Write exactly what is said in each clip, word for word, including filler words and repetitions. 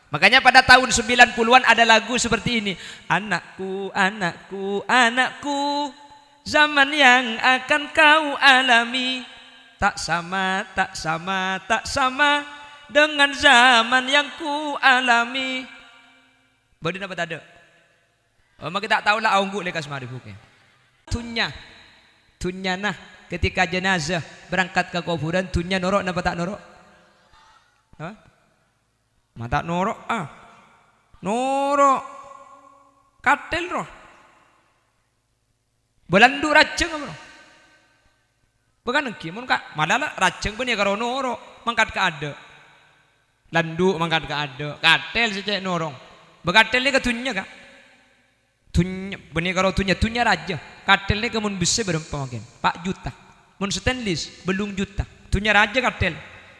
Makanya pada tahun sembilan puluhan ada lagu seperti ini. "Anakku, anakku, anakku, zaman yang akan kau alami tak sama, tak sama, tak sama dengan zaman yang ku alami." Bâdâ napa tadâ'? Oh, mangkè ta' tao la aongghu' lè kas mari bhukè. Dhunnya. Dhunnyana ketika jenazah berangkat ka kobhurân, dhunnya noro' napa ta' noro'? Hah? Ma' ta' noro', ah. Noro'. Kathèl, roh. Bâ landu' rajâng apa, roh? Bâ kan ènggi, mon ka-, mala la rajâng bânnè karo noro', mangkat ka adâ'. Landu' mangkat ka adâ', kathèl sè cè' noro'. Bâ kathèl nèka dhunnya, Ka'. Dhunnya, bânnè karo dhunnya, dhunnya rajâ. Kathèl nèka mon bessè bârâmpa mangkèn? Pa' juta. Mon stainless, bâllung juta. Dhunnya rajâ kathèl.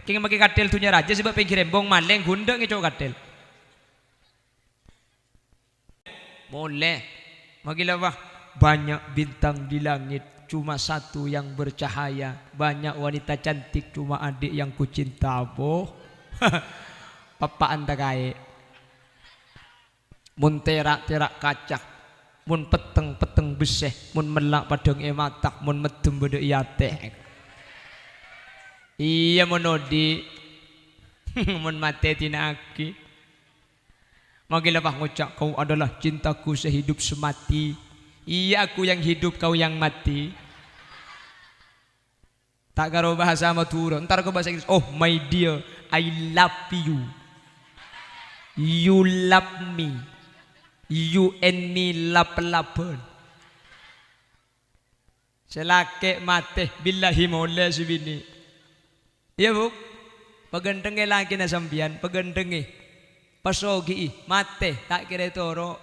Kèng makè kathèl dhunnya rajâ sè bâ' pènggir embong, malèng, ghundhâ' ngèco' kathèl. Molè. Maghi la, wah, banyak bintang di langit, cuma satu yang bercahaya. Banyak wanita cantik, cuma adik yang kucinta. Boh. Peppa'an ta' kaè. Mon tèra', tèra' kaca. Mon petteng, petteng bessè. Mon mella' padhâng è mata. Mon meddhem bâdâ è atè. Iyâ, mon odi'. Mon matè dina'aghi. Maghi la pas ngoca', "Kau adalah cintaku sehidup semati." Iyâ, aku yang hidup, kau yang mati. Ta' karo bahasa Madhurâ, entar ka bahasa Inggris, "Oh, my dear, I love you. You love me. You and me love-lovean." Sè lakè' matè, billahi molè sè binè'. Iyâ, Bu. Paghânthengngè lakèna sampèyan, paghânthengngè. Pasoghi'i, matè, ta' kèra ètoro'.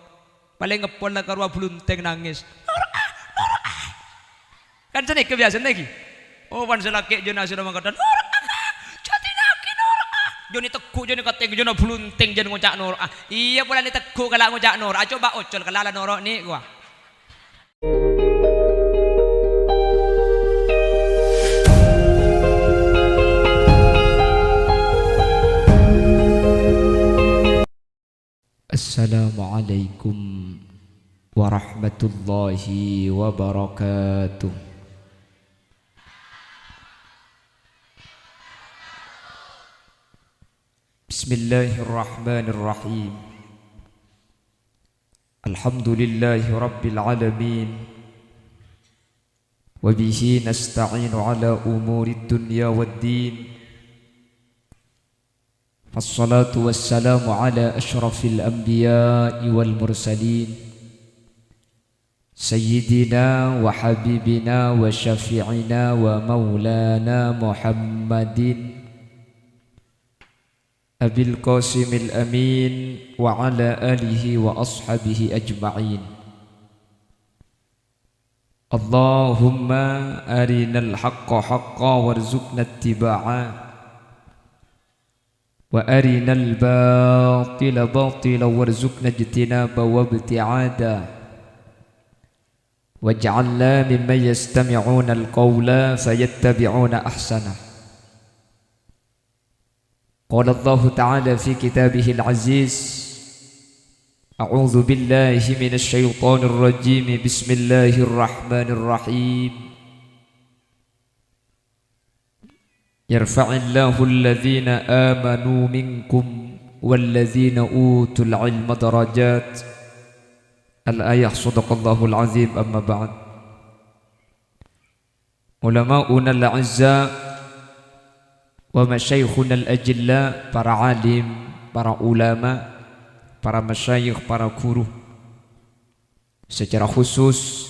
Palèng ngèpol la karowa bluntèng nangès. "Noro'a, noro'a." Kan sanèka biyasana ghi. Oh, pan sè lakè' jân asoro mangkadhân, "Noro'a, jhâ' dina'aghi noro'a." Jân ètegghu', jân èkatengnga, jân bluntèng, jân ngoca' noro'a. Iyâ, polana ètegghu' kala' ngoca' noro'a. Coba ocol kala' la noro' nè', kowa. Assalamualaikum warahmatullahi wabarakatuh. Bismillahirrahmanirrahim. Alhamdulillahi rabbil alamin. Wa bihi nasta'inu ala umurid dunya wad din. Wassalatu wassalamu ala asyrafil anbiya'i wal mursalin. Sayyidina wa habibina wa syafi'ina wa maulana Muhammadin Abil Qasimil Amin wa ala alihi wa ashabihi ajma'in. Allahumma arinal haqqa haqqa warzuqna ittiba'a, wa arinal batila batila warzuqna ijtinaba wa ibti'ada. Waj'alna mimman yastami'unal qawla fayattabi'una ahsanah. Qala Allahu ta'ala fi kitabihil aziz, a'udzu billahi minasy syaithanir rajim. Bismillahirrahmanirrahim. Yarfa'illahu alladhina amanu minkum walladhina utul ilma darajat. Al-ayah, sadaqallahul azim, amma ba'd. Ulama'unal a'izza wa masyayikhunal ajilla, para alim, para ulama, para masyayikh, para guru. Secara khusus,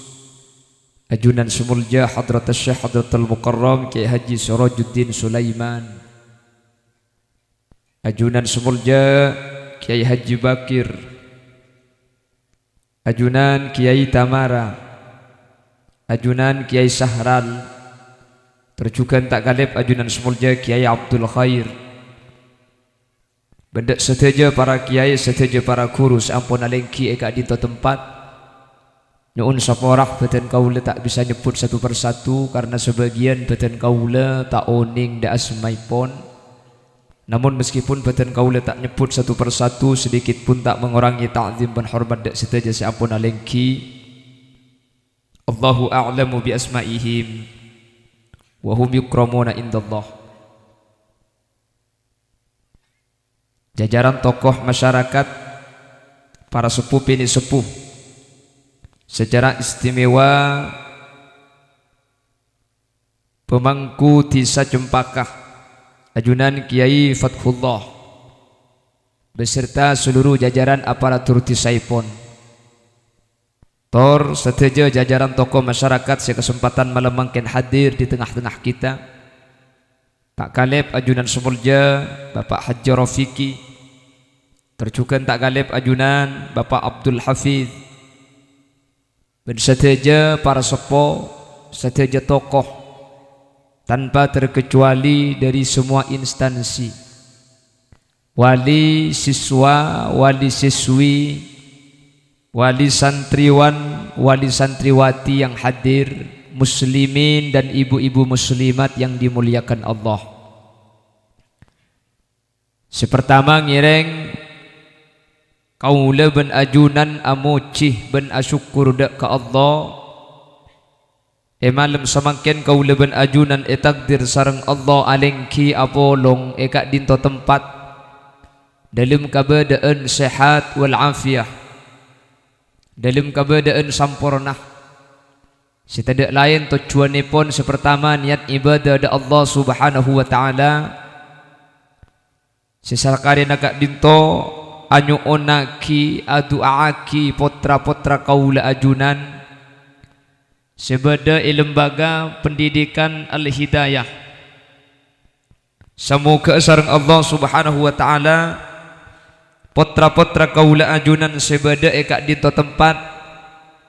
ajunan sè molja Hadratus Syekh Hadratul Mukarram Kiai Haji Sirajuddin Sulaiman. Ajunan sè molja Kiai Haji Bakir. Ajunan Kiai Tamara, ajunan Kiai Sahral, tor jhughân ta' kalèp ajunan sè molja Kiai Abdul Khair. Bân dâ' sadhâjâ para kiai, sadhâjâ para ghuru sè ampon alèngghi è ka'dinto tempat. Nyo'on sapora, bâdân kaulâ ta' bisa nyebbhut satu per satu karna sabâgiyân bâdân kaulâ ta' onèng dâ' asmaèpon. Namun, meskipun bâdân kaulâ ta' nyebbhut satu persatu, sedikit pun ta' mengurangi ta'zim bân hormat dâ' sadhâjâ sè ampon alèngghi. Allahu a'lamu bi asma'ihim wa hum yukramuna indallah. Jajaran tokoh masyarakat, para seppo binè' seppo, secara istimewa pemangku Dhisa Cempaka, ajunan Kiai Fathullah, beserta seluruh jajaran aparatur dhisaèpon. Tor sadhâjâ jajaran tokoh masyarakat sè kasempadhân malem mangkèn hadir di tengah-tengah kita. Ta' kalèp ajunan sè molja Bapak Hajji Rafiqi, tor jhughân ta' kalèp ajunan Bapak Abdul Hafiz, bân sadhâjâ para seppo, sadhâjâ tokoh, tanpa terkecuali dari semua instansi. Wali siswa, wali siswi, wali santriwan, wali santriwati yang hadir, muslimin dan ibu-ibu muslimat yang dimuliakan Allah. Sè partama ngèrèng kaulâ bân ajunan amojhi bân asokkor dâ' ka Allah. È malem samangkèn kaulâ bân ajunan ètakdir sareng Allah alèngghi apolong è ka'dinto tempat, dâlem kabâdâ'ân sehat wal afiyah, dâlem kabâdâ'ân samporna, sè tadâ' laèn tojjhuwânnèpon sè partama niyat ibadah dâ' Allah Subhanahu wa Ta'ala. Sè sakarèna ka'dinto anyo'onnaghi, adu'aaghi potra-potra kaulâ ajunan sè bâdâ è Lembaga Pendidikan Al-Hidayah. Samoghâ sareng Allah Subhanahu wa Ta'ala, potra-potra kaulâ ajunan sè bâdâ è ka'dinto tempat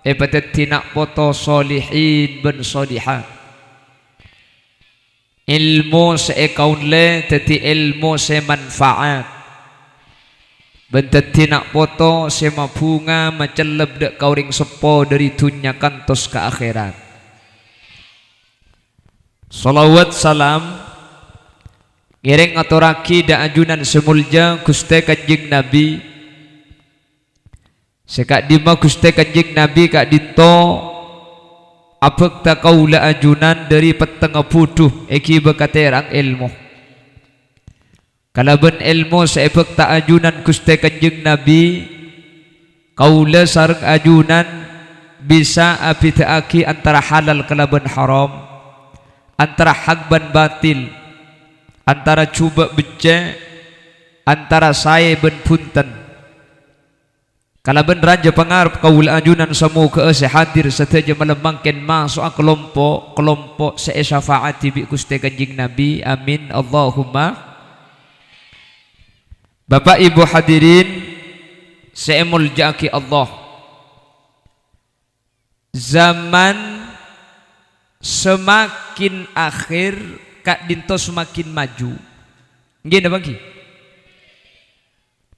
èpadhâddhi na' poto solihin bân solihat. Èlmo sè èkaollè dhâddhi èlmo sè manfaat, bân dhâddhi na' poto sè mabhunga macellep dâ' ka orèng seppo dhâri dhunnya kantos ka akhèrat. Shalawat salam ngèrèng ngatorraghi dâ' ajunan sè molja Ghustè Kanjeng Nabi. Sè ka'dimma Ghustè Kanjeng Nabi ka'dinto abhâkta kaulâ ajunan dhâri pettengnga budhu èghibâ ka tèrang èlmo. Kalabân èlmo sè èbhâkta ajunan Ghustè Kanjeng Nabi, kaulâ sareng ajunan bisa abhidhâ'aghi antara halal kalabân haram, antara hak bân batil, antara jhubâ' beccè', antara saè bân bhunten. Kalabân rajâ pangarep kaulâ ajunan samoghâ'â sè hadir sadhâjâ malem mangkèn maso'a kalompo'-kalompo' sè èsafa'adi bi' Ghustè Kanjeng Nabi. Amin, Allahumma. Bapa' Ibu hadirin sè èmoljâ'aghi Allah. Zaman semakin akhir, ka'dinto semakin maju. Ngghi napa ngghi?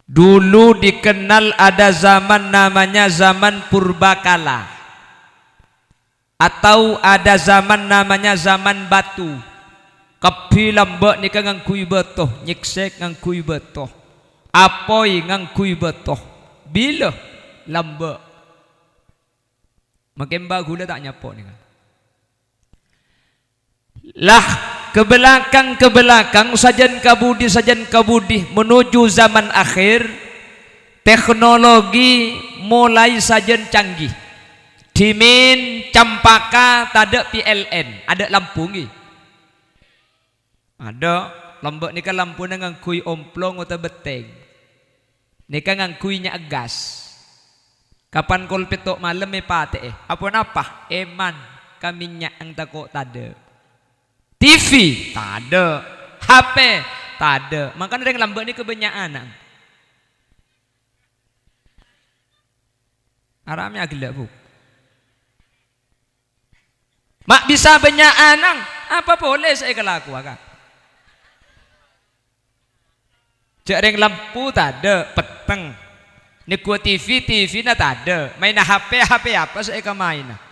Dulu dikenal ada zaman namanya zaman purbakala. Atau ada zaman namanya zaman batu. Kabbhi lambâ' nèka ngangghuy bâto, nyèksèk ngangghuy bâto, apoy ngangghuy bâto. Bilâ lambâ'? Makè emba ghulâ ta' nyapo' nèka. Lah, ke belakang, ke belakang, sajân ka budi, sajân ka budi, menuju zaman akhir, teknologi mulai sajân canggih. Dhimèn Campaka tadâ' P L N, adâ' lampu, ngghi? Adâ', lambâ' nèka lampuna ngangghuy omplong otabâ bettèng. Nèka ngangghuy nya' gas. Kapan kol pètto' malem èpatè'è. Aponapa? Èman ka mènnya'na tako' tadâ'. T V? Tadâ'. H P? Tadâ'. Mangkana rèng lambâ' nèka bânnya' ana'. Aramè aghellâ', Bu. Ma' bisa bânnya' ana', apa polè sè èkalakowa, Ka'? Jhâ' rèng lampu tadâ', petteng. Nègghuwâ T V, T V-na tadâ'. Maèna H P, H P apa sè èkamaèna?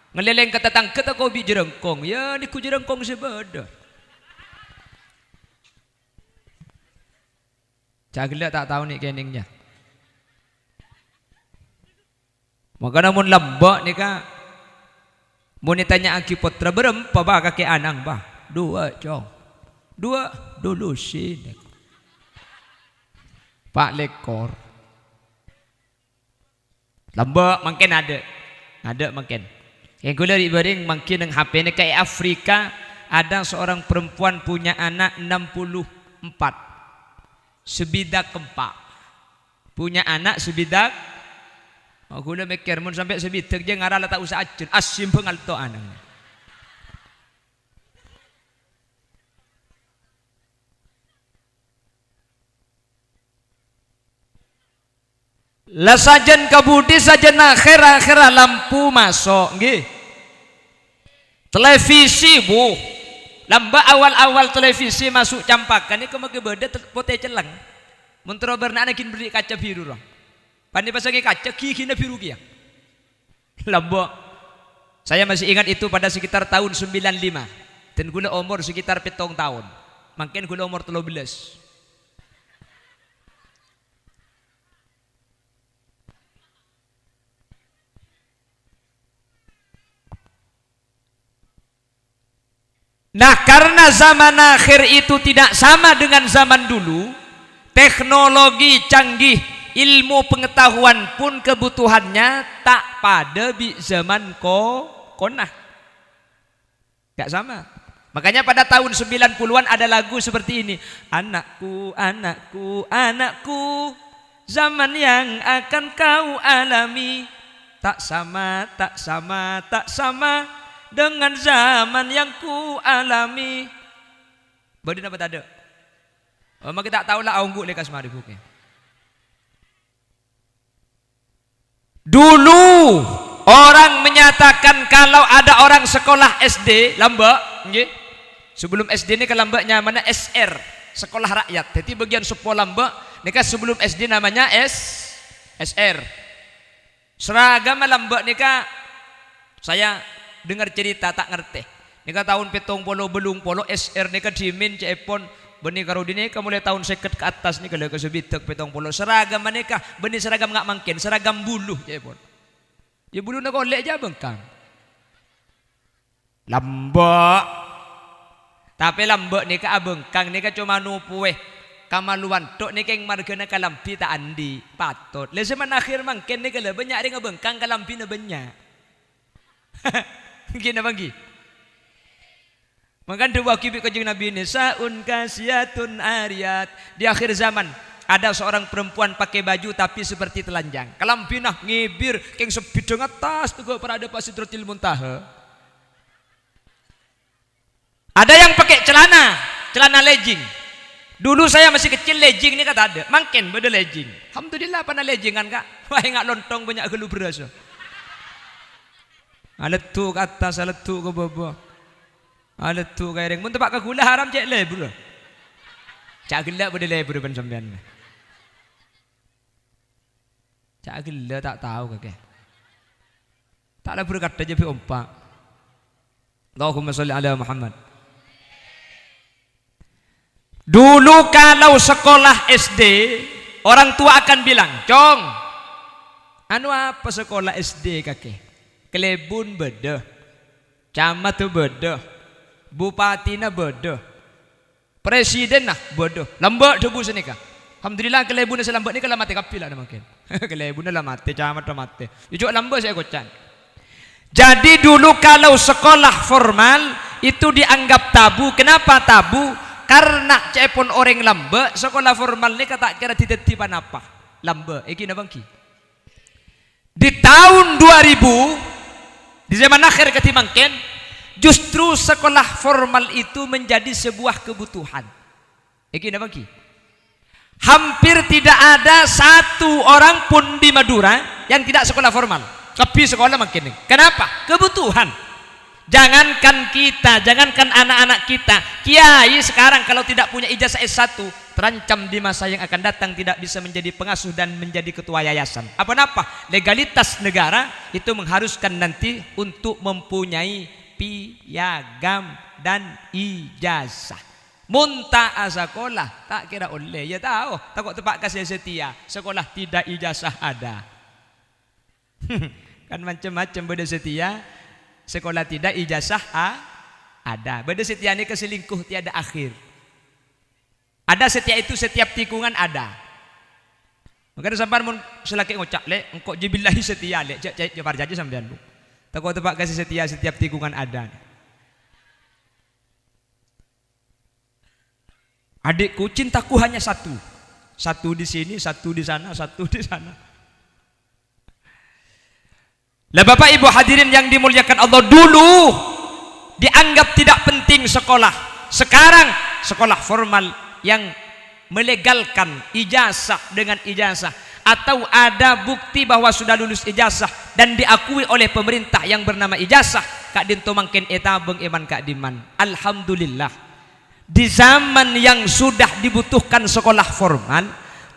Ngalèlèng ka tatangghâ tako' bi' jârângkong. Yâ, nèghu jârângkong sè bâdâ. Ta' ghellâ' ta' tao nè' kènèng, yâ. Mangkana mon lambâ' nèka, mon ètanya'aghi pottra, "Bârâmpa, Bâ, kakè ana'na, Bâ?" "Duwâ', Cong." "Duwâ'?" "Dulu sè nèko." Pa' lèkor. Lambâ' mangkèn adâ'. Adâ' mangkèn. Yang ghulâ ri'-bâri' mangkèn neng H P nèka è Afrika, ada seorang perempuan punya anak enam puluh empat. Sabidhâk empa'. Punya anak sabidhâk. Oh, ghulâ mèkkèr, mon sampè' sabidhâk jâ ngara la ta' osa ajhâr. Assimbhâng alto ana'na. La sajân kabudi, sajân akhèr-akhèr lampu maso', ngghi. Televisi, Bu. Lambâ' awal-awal televisi maso' campakan nèko maghi bâdâ tel-, potè celleng. Mon terro bârna'na ghi' bâdâ kaca biru, rowa. Pan èpasangè kaca, ghighina biru kèya. Lambâ'. Saya masih ingat itu pada sekitar tahun sembilan lima. Dan ghulâ omor sekitar pèttong taon. Mangkèn ghulâ omor tello bellâs. Nah, karena zaman akhir itu tidak sama dengan zaman dulu, teknologi canggih, ilmu pengetahuan pun kebutuhannya tak pada bi' zaman ko-, kona. Nggak sama. Makanya pada tahun sembilan puluhan ada lagu seperti ini. "Anakku, anakku, anakku, zaman yang akan kau alami tak sama, tak sama, tak sama dengan zaman yang ku alami." Bâdâ napa tadâ'? Oh, mangkè ta' tao la aongghu lè kasmari bhuke. Dulu orang menyatakan kalau ada orang sekolah S D, lambâ', ngghi. Sebelum S D nèka lambâ' nyamana S R, sekolah rakyat. Jadi bagian seppo lambâ' nèka sebelum S D namanya S-, S R. Seragamma lambâ' nèka, saya dengar cerita, ta' ngartè. Nèka taon pèttong polo bâllung polo, S R nèka dhimèn ca'èpon, bânnè karo dhinèka molaè taon sèket ka attas nèka la ka sabidhâk pèttong polo. Seragamma nèka bânnè seragam nga' mangkèn, seragam bulu ca'èpon. Yâ, buluna kolè' jâ abhângkang. Lambâ'. Tapè lambâ' nèka abhângkang nèka coma nopowè kamalowan tho' nèka, marghâna kalambhi ta' andi', patot. Lè, zaman akhir mangkèn nèka la bânnya' rèng abhângkang kalambhina bânnya'. Ngghi napa ngghi? Mangkana dhâbuwaghi bi' Kanjeng Nabi, "Nisa'un kasiyatun ariyat." Di akhir zaman, ada seorang perempuan pakai baju tapi seperti telanjang. Kalambhina ngèbir, kèng sabidhâng attas, teggu' parada' pas Sidratil Muntaha. Ada yang pakai celana, celana legging. Dulu saya masih kecil, legging nèka tadâ'. Mangkèn bâdâ legging. Alhamdulillah, pana leggingan, Ka'. Wah, enga' lontong bânnya' ghâllu bherrâs. Aleddu ka attas, aleddu ka bâbâ. Aleddu ka èrèng. Mon teppa' ka ghulâ haram cè' lebur. Ca' ghellâ' bâdâ lebur bân sampèyan. Ca' ghellâ' ta' tao kakè. Ta' lebur kadhâ' jâ' bi' ompa'. Allahumma sholli ala Muhammad. Dulu kalau sekolah S D, orang tua akan bilang, "Cong, anu apa sekolah S D kakè? Kalèbun bâdâ, camat bâdâ, bupatina bâdâ, presidhenna bâdâ." Lambâ' dhâbu sanèka. Alhamdulillah, kalèbunna sè lambâ' nèka la matè kabbhi la mangkèn. Kalèbunna la matè, camat la matè. Ijâ' lambâ' sè èkocan. Jadi dulu kalau sekolah formal itu dianggap tabu. Kenapa tabu? Karena ca'èpon orèng lambâ', sekolah formal nèka ta' kèra dhâddhi ponapa. Lambâ', èghi napa ènggi? Di tahun dua ribu, di zaman akhir kadhi mangkèn, justru sekolah formal itu menjadi sebuah kebutuhan. Èghi napa ènggi? Hampir tidak ada satu orang pun di Madura yang tidak sekolah formal. Kabbhi sekolah mangkèn. Kenapa? Kebutuhan. Jangankan kita, jangankan anak-anak kita, kiai sekarang kalau tidak punya ijazah S satu, terancam di masa yang akan datang tidak bisa menjadi pengasuh dan menjadi ketua yayasan. Apa napa? Legalitas negara itu mengharuskan nanti untuk mempunyai piagam dan ijazah. Mon ta' asakola, ta' kèra ollè. Iyâ tao, tako' teppa' ka sè satèya. Sakola tidak, ijazah ada. Kan macem-macem, bâdâ satèya, sakola tidak, ijazah a-, ada. Bâdâ satèya nèka selingkuh tiada akhir. Ada satèya itu, setiap tikungan ada. Mangkana sampèyan mon sè lakè ngoca', "Lè', engko' jâ billahi satèya, Lè'." Jâ', jâ', jâ' parcajâ sampèyan, Bu. Tako' teppa' ka sè satèya, setiap tikungan ada. Adikku, cintaku hanya satu. Satu di sini, satu di sana, satu di sana. Lah, Bapak Ibu hadirin yang dimuliakan Allah, dulu dianggap tidak penting sekolah. Sekarang sekolah formal yang melegalkan ijazah dengan ijazah, atau ada bukti bahwa sudah lulus ijazah dan diakui oleh pemerintah yang bernama ijazah, ka'dinto mangkèn ètabâng è man-ka'dimman. Alhamdulillah. Di zaman yang sudah dibutuhkan sekolah formal,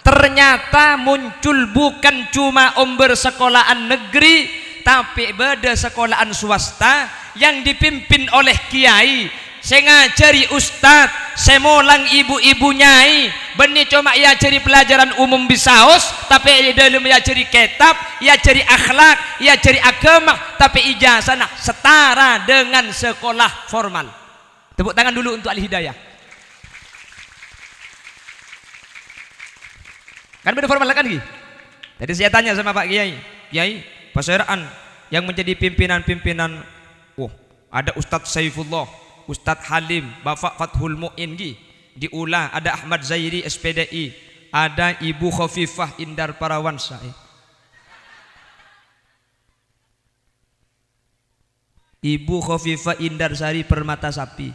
ternyata muncul bukan cuma ombâr sekolahan negeri, tapè bâdâ sekolahan swasta yang dipimpin oleh kiai, sè ngajhâri ustad, sè molang ibu-ibu nyai, bânnè coma èajhâri pelajaran umum bisaos, tapè è dâlem èajhâri kètab, èajhâri akhlak, èajhâri aghâma, tapè ijazana setara dengan sekolah formal. Tepuk tangan dulu untuk Al-Hidayah. Kan bâdâ formal kan, ghi? Tadi saya tanya sama Pak Kiai, "Kiai, pasèra'an yang menjadi pimpinan-pimpinan?" Oh, ada Ustadz Saifullah, Ustadz Halim, Bapak Fathul Mu'in, ghi. Di Ula ada Ahmad Zairi, S P D I, ada Ibu Khofifah Indar Parawansa. Ibu Khofifah Indarsari Permata Sapi.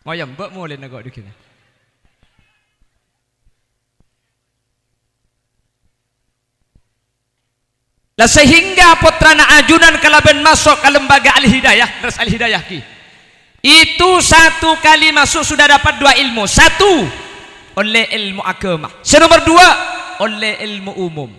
Ngoyom, mbok molè nengko' dhugina. Lah, sehingga pottrana ajunan kalabân maso' ka lembaga Al-Hidayah, terros Al-Hidayah, ghi. Itu satu kali masuk sudah dapat dua ilmu. Satu, ollè ilmu aghâma. Sè nomer dua, ollè ilmu umum.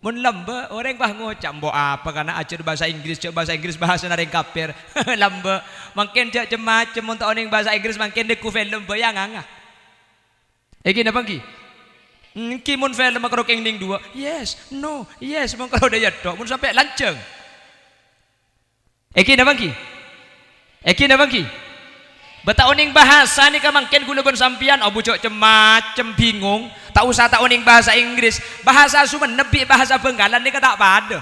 Mon lambâ', orèng bâ ngoca', "Mbok apa kana ajhâr bhâsa Inggris, jhâ' bhâsa Inggris bhâsana rèng kafir." Lambâ'. Mangkèn jhâ' cem-macem, mon ta' onèng bhâsa Inggris, mangkèn nèko film bâ yâ nganga. Èngghi napa èngghi? Èngghi mon film makaro kèngèng duwâ'. Yes, no, yes, makaro dâ' iyâ tok, mon sampè' lanjhâng. Èngghi napa èngghi? Èngghi napa èngghi? Bâ ta' onèng bhâsa nèka mangkèn ghulâ bân sampèyan, abu jhâ' cem-macem bingung, ta' osa ta' onèng bhâsa Inggris. Bhâsa Songennep bi' bhâsa Bhângkalan nèka ta' padâ.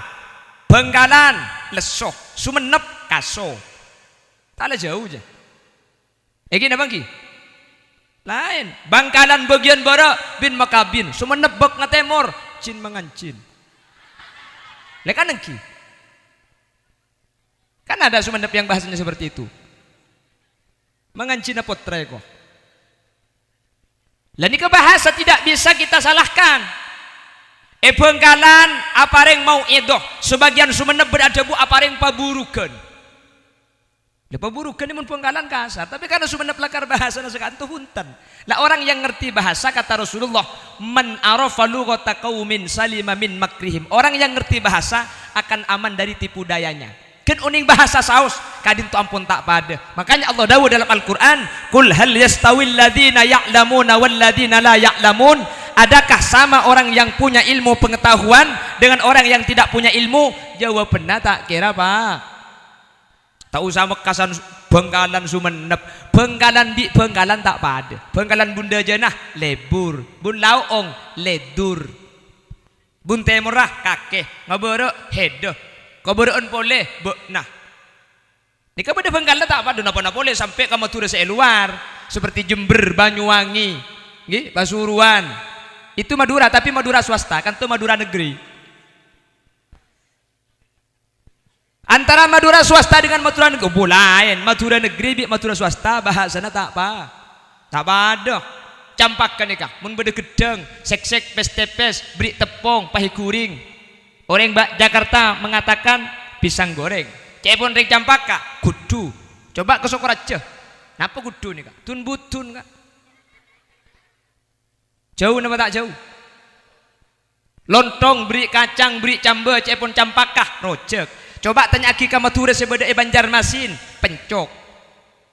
Bhângkalan, lesso. Songennep, kaso. Ta' la jhâu, jâ. Èngghi napa èngghi? Laèn. Bhângkalan bâgiyân bârâ' bin makabin. Songennep bâk ngatèmor, jin manganjin. Lè kan èngghi? Kan ada Songennep yang bahasanya seperti itu. Manganjina pottra èko. Lah nèka bahasa tidak bisa kita salahkan. È Bhângkalan aparèng mau'idhah, sabâgiyân Songennep bâdâ adhâbu aparèng paburughân. Lah paburughân mon Bhângkalan kasar, tapi karena Songennep lakar bahasana saka'dinto bhunten. Lah orang yang ngerti bahasa, kata Rasulullah, "Man arafa lughata qaumin salima min makrihim." Orang yang ngerti bahasa akan aman dari tipu dayanya. Ghân onèng bhâsa saos, ka'dinto ampon ta' padâ. Makanya Allah dawuh dalam Al-Qur'an, "Qul hal yastawil ladzina ya'lamuna wal ladzina la ya'lamun?" Adakah sama orang yang punya ilmu pengetahuan dengan orang yang tidak punya ilmu? Jawabanna ta' kèra, Pak. Ta' osa mekkasan Bhângkalan Songennep. Bhângkalan bi' Bhângkalan ta' padâ. Bhângkalan bun dhâjâna lebur, bun lao'ong ledur. Bun tèmorra kakè, ngabârâ' hèdâ. Kabârâ'ân polè bâ'na. Nèka bâdâ Bhângkalan ta' padâ napa-napa polè sampè' ka Madhurâ sè è lowar, seperti Jember, Banyuwangi, ngghi, Pasuruan. Itu Madura, tapi Madura swasta, ka'dinto Madura negeri. Antara Madura swasta dengan Madura neg-, bu laèn. Madura negeri bi' Madura swasta bahasana ta' pa-, ta' padâ. Campaka nèka, mon bâdâ ghedhâng, sèksèk, pès-tèpès, bri' teppong, pahè ghuring. Orèng ba-, Jakarta mengatakan pisang goreng. Ca'èpon rèng Campaka, gudhu. Coba ka Sokoraja. Napa gudhu nèka? Dun-budun, Ka'. Jhâu napa ta' jhâu? Lontong, bri' kacang, bri' cambâ, ca'èpon Campaka, rojhâk. Coba tanya'aghi ka Madhurâ sè bâdâ è Banjarmasin, pencok.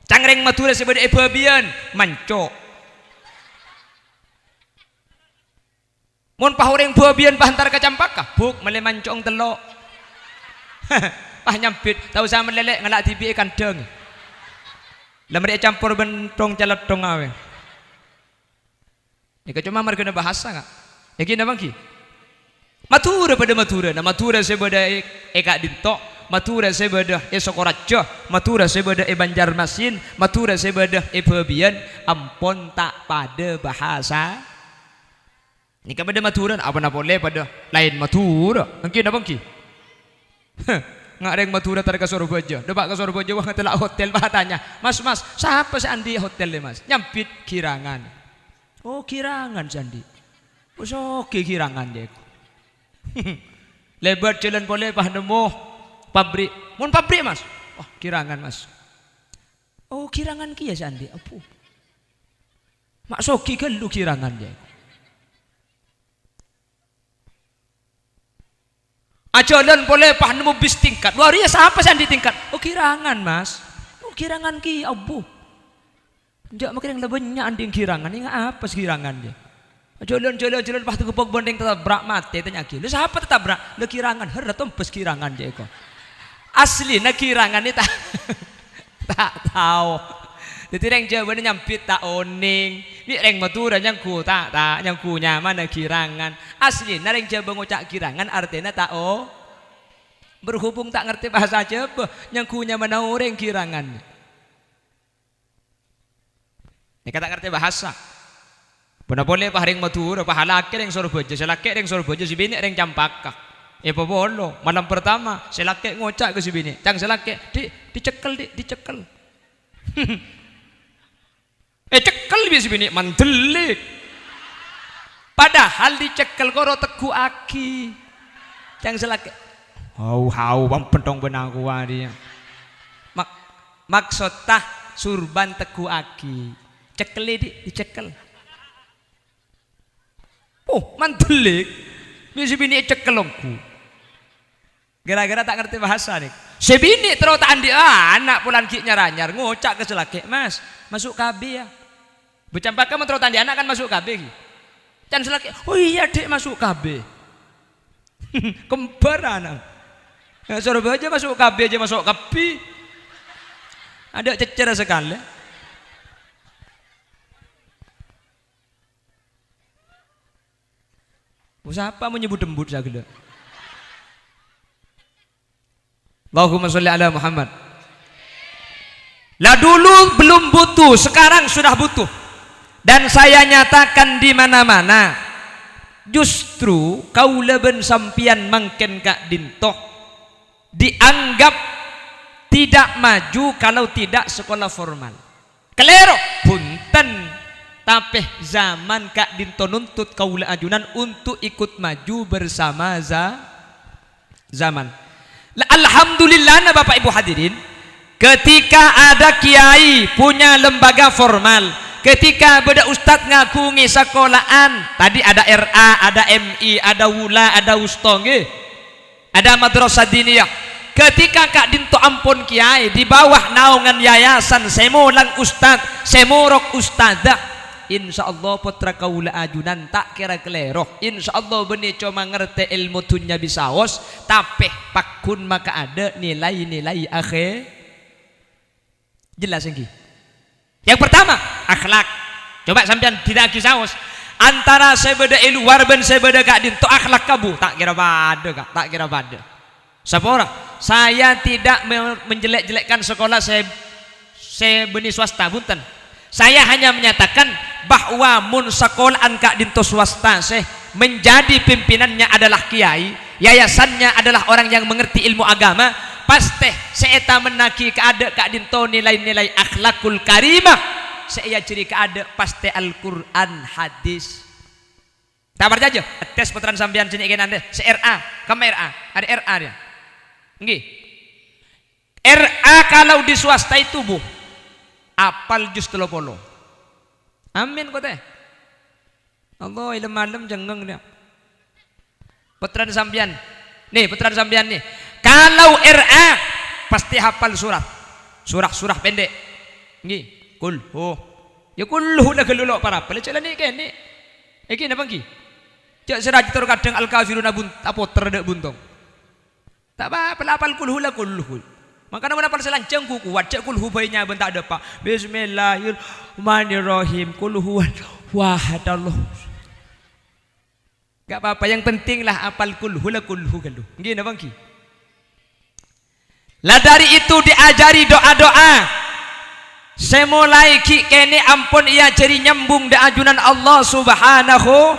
Ca'na rèng Madhurâ sè bâdâ è Bâbiyân, manco'. Mon pas orèng Bâbiyân pas entar ka Campaka, buk, mellè manco' tello'. Pas nyambit, "Ta' osa mellè, Lè', ngala' dhibi' è kandhâng." La marè ècampor bân thong-calèthong awè. Nèka coma marghâna bahasa, Ka'. Èngghi napa èngghi? Madhurâ padâ Madhurâna, Madhurâ sè bâdâ è, è ka'dinto, Madhurâ sè bâdâ è Sokoraja, Madhurâ sè bâdâ è Banjarmasin, Madhurâ sè bâdâ è Bâbiyân, ampon ta' padâ bahasa. Nèka padâ Madhurâna, apana polè padâ laèn Madhurâ. Èngghi napa èngghi? Heh, nga' rèng Madhurâ entar ka Sorbhâjâ. Dâpa' ka Sorbhâjâ, wah, ngatela' hotel, pas atanya, "Mas, Mas, sapa sè andi' hotel, Mas?" Nyambit, "Girangan." "Oh, Girangan sè andi'." "Oh, soghi Girangan, jâ'." Lèbât jhâlân polè, pas nemmo pabrik. "Mon pabrik, Mas?" "Wah, Girangan, Mas." "Oh, Girangan kèya sè andi'." Abbhu. Ma' soghi ghâllu Girangan, jâ'. Ajhâlân polè pas nemmo bis tingkat. "Wah, rèya sapa sè andi' tingkat?" "Oh, Girangan, Mas." "Oh, Girangan kèya, abbhu." Jâ' makè rèng la bânnya' andi' Girangan, ènga' apa sè Girangan, jâ'? Ajhâlân, jhâlân, jhâlân pas tagepok bân rèng tatabrak, matè, tanya'aghi, "Lha, sapa tatabrak?" "Lha, Girangan." "Her, tombâs Girangan, jâ', èko." Aslina Girangan nè ta-, ta' tao. Dhâddhi rèng Jhâbâna nyambit ta' onèng. Bi' rèng Madhurâ nyangghu ta', ta' nyangghu nyamana Girangan. Aslina rèng Jhâbâ ngoca' Girangan artèna ta' o-, berhubung ta' ngartè bahasa Jhâbâ, nyangghu nyamana orèng Girangan. Nèka ta' ngartè bahasa. Ponapa polè pas rèng Madhurâ, pas lakè rèng Sorbhâjâ, sè lakè rèng Sorbhâjâ, sè binè' rèng Campaka. Èpapolo, malem pertama, sè lakè ngoca' ka sè binè', "Cang sè lakè, Di', dicekkel, Di', dicekkel." Ècekkel bi' sè binè', mandellik. Padahal dicekkel koro tegghu'aghi. Cang sè lakè, "Hau, hau, bang penthong bân aku, wa, dia." Mak-, maksotta surban tegghu'aghi. Cekkellè, Di', dicekkel. Oh, mandellik. Bi' sè binè' ècekkel ongghu. Gara-gara ta' ngartè bahasa, nè. Sè binè' terro ta' andi' ana', polana ghi' nyar-anyar, ngoca' ka sè lakè, "Mas, maso' K B, ya." Bâ' Campaka mon terro ta' andi' ana' kan maso' K B, ghi. Can sè lakè, "Oh iya, Dek, maso' K B." Kembar ana'. Eh, Sorbhâjâ maso' K B jâ' maso' kabbhi. Adâ' cècèra sakalè. Sapa mon nyebut-embut saghellâ'? Allahumma sholli ala Muhammad. Lah, dulu belum butuh, sekarang sudah butuh. Dan saya nyatakan di mana-mana, justru kaulâ bân sampèyan mangkèn ka'dinto dianggap tidak maju kalau tidak sekolah formal. Kalèro, bhunten. Tapè zaman ka'dinto nuntut kaulâ ajunan untuk ikut maju bersama za-, zaman. La, alhamdulillahna, Bapak Ibu hadirin, ketika ada kiai punya lembaga formal, ketika bâdâ ustad ngaghungè sakola'an, tadi ada R A, ada M I, ada wula, ada wusta, ngghi. Ada madrasah diniyah. Ketika ka'dinto ampon kiai, di bawah naungan yayasan, sè molang ustad, sè morok ustadzah, insyaallah pottra kaulâ ajunan ta' kèra kalèro. Insyaallah bânnè coma ngartè èlmo dhunnya bisaos, tapè pagghun makaadâ' nilai-nilai akhè-, Jelas, èngghi? Yang pertama, akhlak. Coba sampèyan dinaaghi saos. Antara sè bâdâ è luar bân sè bâdâ ka'dinto, akhlakka, Bu, ta' kèra padâ, Ka', ta' kèra padâ. Sapora, saya tidak me-, menjelek-jelekkan sekolah sè, sè bânnè swasta, bhunten. Saya hanya menyatakan bahwa mon sakola'an ka'dinto swasta sè menjadi pimpinannya adalah kiai, yayasannya adalah orang yang mengerti ilmu agama, pastè sè ètamennaghi kaadâ' ka'dinto nilai-nilai akhlakul karimah, sè èajhâri kaadâ' pastè Al-Qur'an, hadis. Ta' parcajâ? Tes pottrana sampèyan sè nè' kènè' dâ, sè R A, kamma R A, arè R A dia. Èngghi. R A kalau di swasta itu, Bu, apal juz tello polo. Amin, kote. Allah, ilem-alem cengeng dia. Pottrana sampèyan. Nih, pottrana sampèyan nih. Kalau R A, pasti hafal surah. Surah-surah pendek. Ngghi, kulhu. Ya kulhu la ghâllu lo' parapel, jhâ' la nè'-kènè'. Èngghi napa ngghi? Jhâ' sè rajâ tor kadhâng al-kafiruna bun-, apoter dâ' buntong. Ta' pa-, pa-, apal kulhu la kulhu. Mangkana mon apal sè lanjhâng ghu kowat, jhâ' kulhu bhâi nyabân ta' dâpa'. Bismillahirrahmanirrahim. Kulhu wahadallah. Enggak apa-apa, yang penting la apal kulhu la kulhu ghâllu. Ngghi napa ngghi? La dhâri itu diajari doa-doa sè molaè ghi' kènè' ampon èajhâri nyambung dâ' ajunan Allah Subhanahu.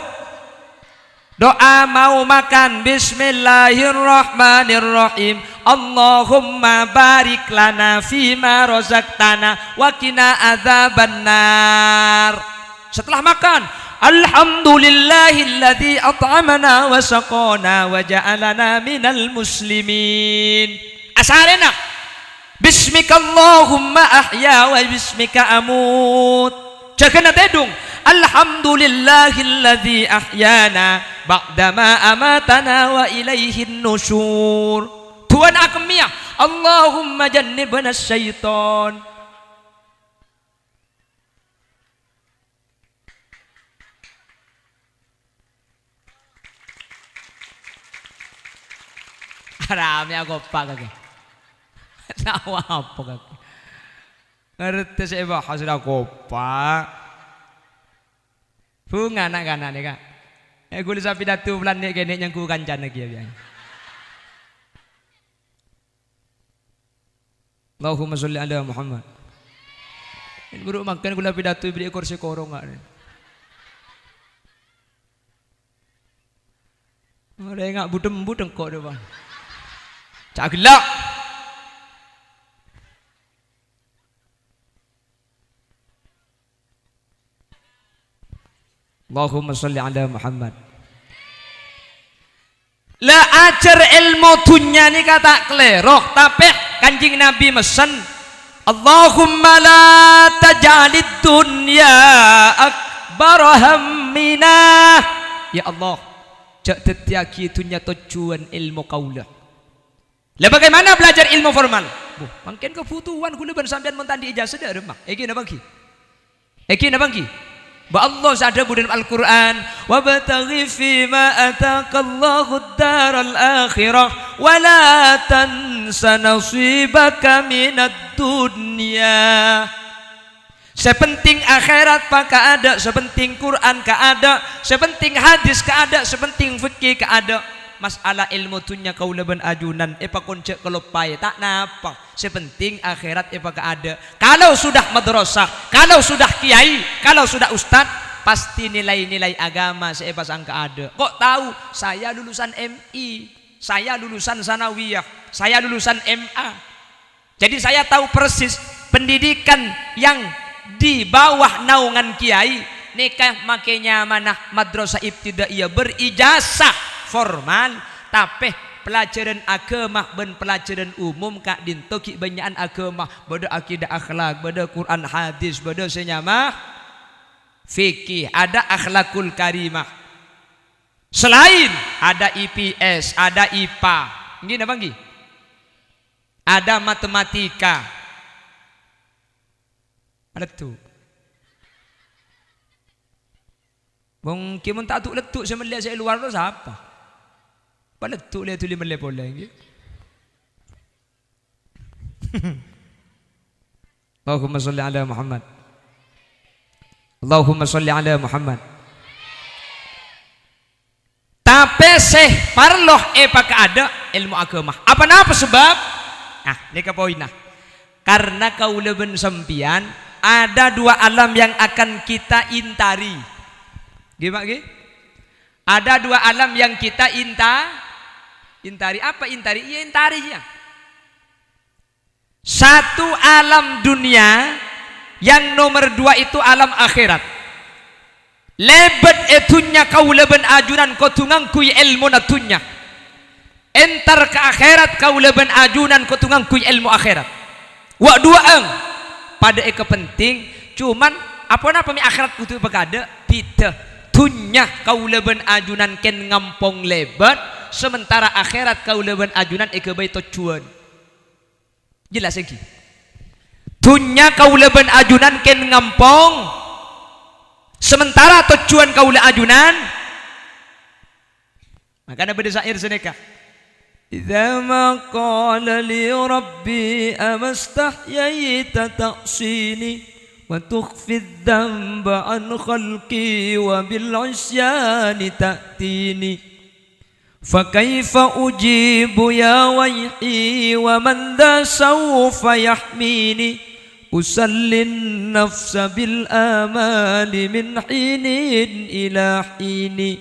Doa mau makan, bismillahirrahmanirrahim. Allahumma barik lana fima razaqtana wa qina adzabannar. Setelah makan, "Alhamdulillahilladzi at'amana wa saqana wa ja'alana minal muslimin." Asarèna, "Bismikallahumma ahya wa bismika amut." Jâgâna tèdung, "Alhamdulillahilladzi ahyana ba'dama amatana wa ilaihin nusyur." Du'âna akemmèya, "Allahumma jannibna syaiton." Ramè akopa' kakè. Tao apa kakè? Ngartè sè èbahas la akopa'. Bhunga na'-kana' nèka. Eh, ghulâ sapidato polana nè'-kènè' nyangghu kancana kèya biyasa. Allahumma sholli ala Muhammad. Buru mangkèn ghulâ pidato èberri' korsè korong, ka'dinto. Orèngnga budem-budem ko' dâpa'. Ca' ghellâ'. Allahumma sholli ala Muhammad. La ajhâr èlmo dhunnya nèka ta' kalèro, tapè Kanjeng Nabi messen, "Allahumma la taj'alid dunya akbara hammina." Ya Allah, jhâ' dhâddhiyâghi dhunnya tojjhuwân èlmo kaulâ. Lah, bagaimana belajar ilmu formal? Buh, mangkèn kabhutowan ghulâ bân sampèyan mon ta' andi' ijazah dâ' remma. Èngghi napa èngghi? Èngghi napa èngghi? Bâ Allah sè adhâbu dâlem Al-Qur'an, "Wabtaghi fima atakallahu'd daral akhirah, wa la tansa nasibaka minad dunya." Sè penting akhèrat pakaadâ', sè penting Qur'an kaadâ', sè penting hadis kaadâ', sè penting fikih kaadâ'. Masalah èlmo dhunnya kaulâ bân ajunan èpakon jhâ' kaloppaè, ta' napa. Sè penting akhèrat èpakaadâ'. Kalau sudah madrasah, kalau sudah kiai, kalau sudah ustad, pasti nilai-nilai agama sè èpasang kaadâ'. Kok tahu? Saya lulusan M I, saya lulusan sanawiyah, saya lulusan M A. Jadi, saya tahu persis pendidikan yang di bawah naungan kiai nèka makè nyamana madrasah ibtidaiyah berijazah formal, tapè pelajaran agama bân pelajaran umum ka'dinto ghi' bânnya'an agama, bâdâ akidah akhlak, bâdâ Qur'an hadis, bâdâ sè nyama fikih, ada akhlakul karimah. Selain ada I P S, ada I P A. Èngghi napa èngghi? Ada matematika. Palettu'. Wong ghi mon ta' du-, lettu' sè mellè sè è lowar to sapa? Palettu' lè duli mellè polè, èngghi. Allahumma sholli ala Muhammad. Allahumma sholli ala Muhammad. Tapè sè parlo èpakaadâ' èlmo agama. Apa napa sabâb? Nah, nèka poinna. Karena kaulâ bân sampèyan ada dua alam yang akan kita intari. Ngghi, Pak, ngghi? Ada dua alam yang kita inta-, intari. Apa intari? Iyâ, intari, yâ. Satu alam dunia, yang nomor dua itu alam akhirat. Lèbât è dhunnya kaulâ bân ajunan kodhu ngangghuy èlmona dhunnya. Entar ka akhèrat kaulâ bân ajunan kodhu ngangghuy èlmo akhèrat. Wa' duwâ'ân padâ èkapenting, cuman aponapa mè' akhèrat kodhu èpakaadâ'? Bhidhâ. Dhunnya kaulâ bân ajunan kèng ngampong lèbât, sementara akhèrat kaulâ bân ajunan èghâbây tojjhuwân. Jelas èngghi? Dhunnya kaulâ bân ajunan kèng ngampong, sementara tojjhuwân kaulâ ajunan. Mangkana bâdâ syair sanèka, "Idza ma qala li rabbi amastahyaita ta'sini, wa tukhfi dzanba an khalqi wa bil isyani ta'tini. Fa kaifa ujibu ya waihi wa man dza sawfa yahmini, usallin nafsa bil amali min hinin ila hini."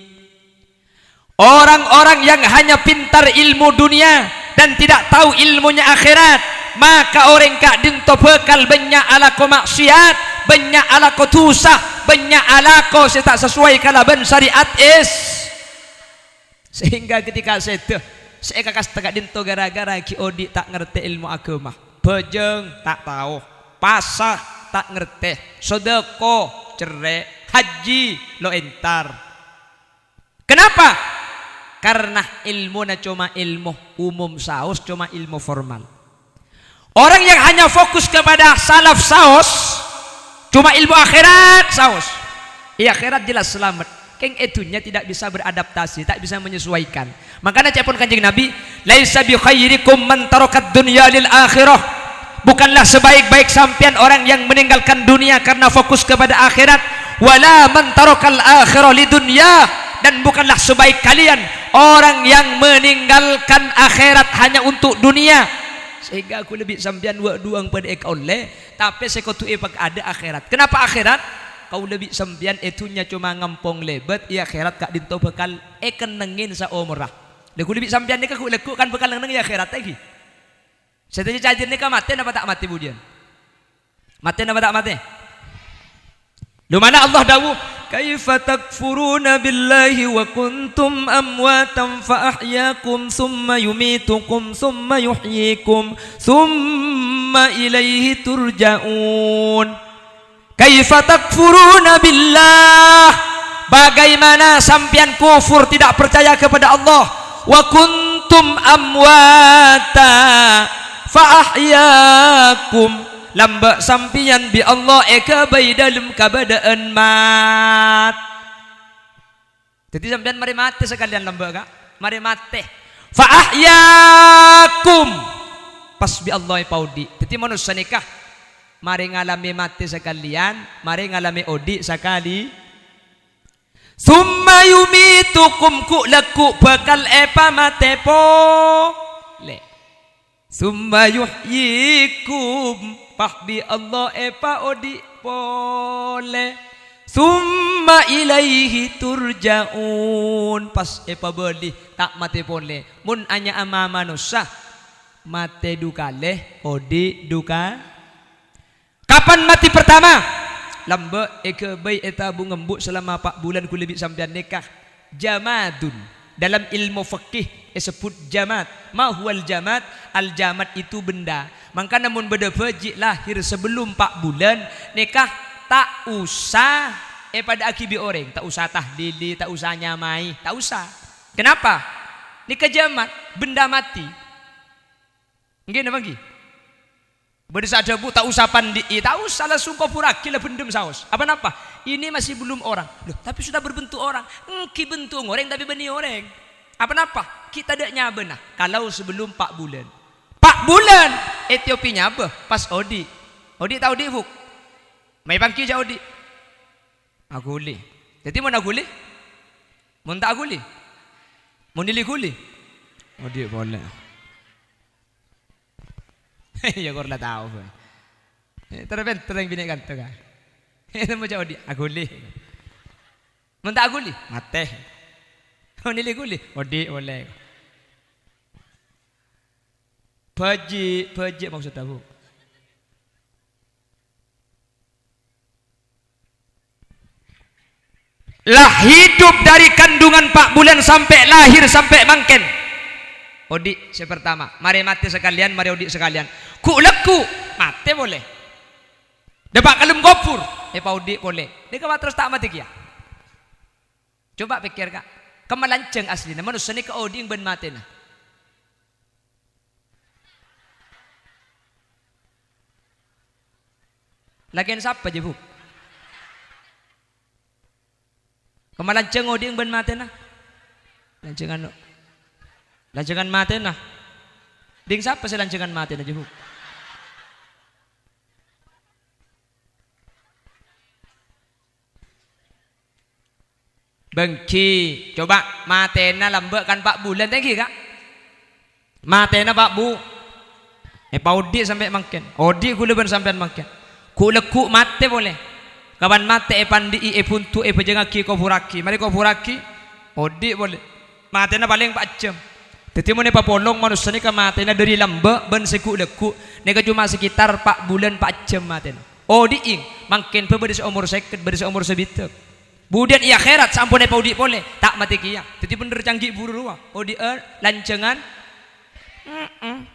Orang-orang yang hanya pintar ilmu dunia dan tidak tahu ilmunya akhirat, maka orèng ka'dinto bhâkal bânnya' alako maksiat, bânnya' alako dhusa, bânnya' alako sè ta' sesuai kalabân syariat Is-, sehingga ketika sèdhâ sè èkakasta ka'dinto gara-gara ghi' odi' ta' ngartè ilmu agama, bhâjâng ta' tao, pasa ta' ngartè, sodako cerrè', hajji lo' entar. Kenapa? Karena ilmuna coma ilmu umum saos, coma ilmu formal. Orang yang hanya fokus kepada salaf saos, cuma ilmu akhirat saos. È akhirat jelas selamat. Kèng è dhunnya tidak bisa beradaptasi, tak bisa menyesuaikan. Mangkana ca'èpon Kanjeng Nabi, "Laisa bi khairikum man tarakad dunya lil akhirah." Bukanlah sebaik-baik sampèyan orang yang meninggalkan dunia karena fokus kepada akhirat. "Wala man tarakal akhirah li dunya." Dan bukanlah sebaik kalian orang yang meninggalkan akhirat hanya untuk dunia. Sehingga aku lebih sampèyan wa duwâng padâ èkaollè, tapè sè kodhu èpakadâ akhirat. Kenapa akhirat? Kaulâ bi' sampèyan è dhunnya coma ngampong lèbât, è akhirat ka'dinto bhâkal èkennengngè saomorra. Lha, kaulâ bi' sampèyan nèka ghu'-, lagghu' kan bhâkal neng-enneng è akhirat, ta' ghi? Sadhâjâ ca'èpon nèka matè napa ta' matè budiyân? Matè napa ta' matè? Lomana Allah dawuh, "Kaifa takfuruna billahi wa kuntum amwatan fa ahyakum tsumma yumitukum tsumma yuhyikum tsumma ilaihi turja'un." "Kaifa takfuruna billah?" Bagaimana sampèyan kufur, tidak percaya kepada Allah? "Wa kuntum amwata fa ahyakum." Lambâ' sampèyan bi' Allah èghâbây dâlem kabâdâ'ân mat-, Dhâddhi sampèyan marè matè sakalèyan lambâ', Ka'. Marè matè. Fa ahyakum. Pas bi' Allah èpaodi'. Dhâddhi manossa nèka marè ngalamè matè sakalèyan, marè ngalamè odi' sakalè. Tsumma yumitukum, ghu'-, lagghu' bhâkal èpamatè polè. "Tsumma yuhyikum," pas bi' Allah èpaodi' polè. "Tsumma ilaihi turja'un," pas èpabâli, ta' matè polè. Mon anya'a ma-, manossa, matè du kalè, odi' du ka-, Kapan mati pertama? Lambâ' èghâbây ètabung embu' selama pa' bulân ghulâ bi' sampèyan nèka. Jamadun. Dalam ilmu fikih èsebbhut jamad. Ma huwal jamad? Al-jamad itu benda. Mangkana mon bâdâ bhâji' lahir sebelum pa' bulân, nèka ta' osa èpadâ'âghi bi' orèng, ta' osa tahlili, ta' osa nyamaè, ta' osa. Kenapa? Nèka jamad, benda mati. Èngghi napa èngghi? Bâdâ sè adhâbu, "Ta' osa pandi'i, ta' osa, langsung kobhurraghi la bhendhem saos." Apa napa? "Ini masih belum orang." Loh, tapi sudah berbentuk orang. Èngghi bentuk orèng, tapi bânnè orèng. Apa napa? Ghi' tadâ' nyabâna. Kalau sebelum pa' bulân. Pa' bulân, ètèopè nyabâ, pas odi'. Odi' ta' odi', Bu'? Mayu pangghi jhâ' odi'. Aghuli. Dhâddhi mon aghuli? Mon ta' aghuli? Mon èlè ghuli? Odi' polè. Iyâ, kor la tao, Boy. Eh, terro pènter rèng binè' kanto, ka. Eh, temmo jhâ' odi', aghuli. Mon ta' aghuli, matè. Mon èlè ghuli, odi' polè. Bhâji', bhâji' maksodda, Bu. La hidup dari kandungan pa' bulân sampè' lahir sampè' mangkèn. Odi' sè partama, marè matè sakalèyan, marè odi' sakalèyan. Ghu'-, lagghu', matè polè. Dâpa' ka dâlem kobhur, èpaodi' polè. Nèka terros ta' matè kèya. Coba pèkkèr, Ka'. Kemma lanjhâng asllina, manossa nèka odi'na bân matèna. Lakèna sapa, jâ, Bu? Kemma lanjhâng odi'na bân matèna? Lanjhângan, lanjhângan matèna. Dhing sapa sè lanjhângan matèna, jâ, Bu? Bânggi, coba matèna lambâ' kan pa' bulân, ta' ènggi, Ka'? Matèna, Pa', Bu. Èpaodi' sampè' mangkèn. Odi' ghulâ bân sampèyan mangkèn. Ghu'-lagghu' matè polè. Kapan matè èpandi'i, èbhuntu, èbhâjângngaghi, èkobhurraghi. Marè èkobhurraghi, odi' polè. Matèna palèng pa' jhâm. Dhâddhi, mon èpapolong manossa nèka matèna dhâri lambâ' bân sè ghu'-lagghu', nèka coma sekitar pa' bulân, pa' jhâm matèna. Odi'i, mangkèn bâ bâdâ sè omor sèket, bâdâ sè omor sabidhâk. Budiyân è akhèrat, saampon èpaodi' polè, ta' matè kèya. Dhâddhi bhendher canggih buru rowa. Odi'â lanjhângan. Mm-mm.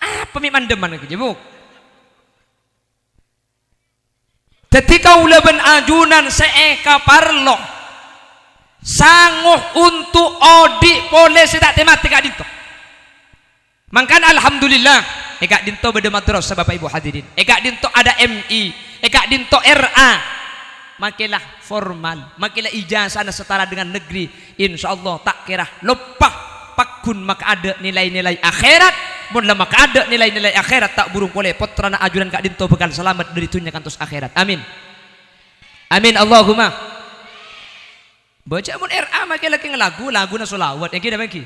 Apa mè' mandhâman kèya, Bu? Dhâddhi kaulâ bân ajunan sè èkaparlo sango onto' odi' polè sè ta' tè-matè ka'dinto. Mangkana alhamdulillah, è ka'dinto bâdâ madrasah, Bapa' Ibu hadirin. È ka'dinto ada M I, è ka'dinto R A. Makèla formal, makèla ijazana setara dengan negeri. Insyaallah ta' kèra loppa pagghun makaadâ' nilai-nilai akhèrat. Mon la makaadâ' nilai-nilai akhèrat, ta' burung polè pottrana ajunan ka'dinto bhâkal salamet dhâri dhunnya kantos akhèrat. Amin. Amin, Allahumma. Bâca mon R A makè lakè ngalagu, laguna sholawat. Ènggi napa ènggi?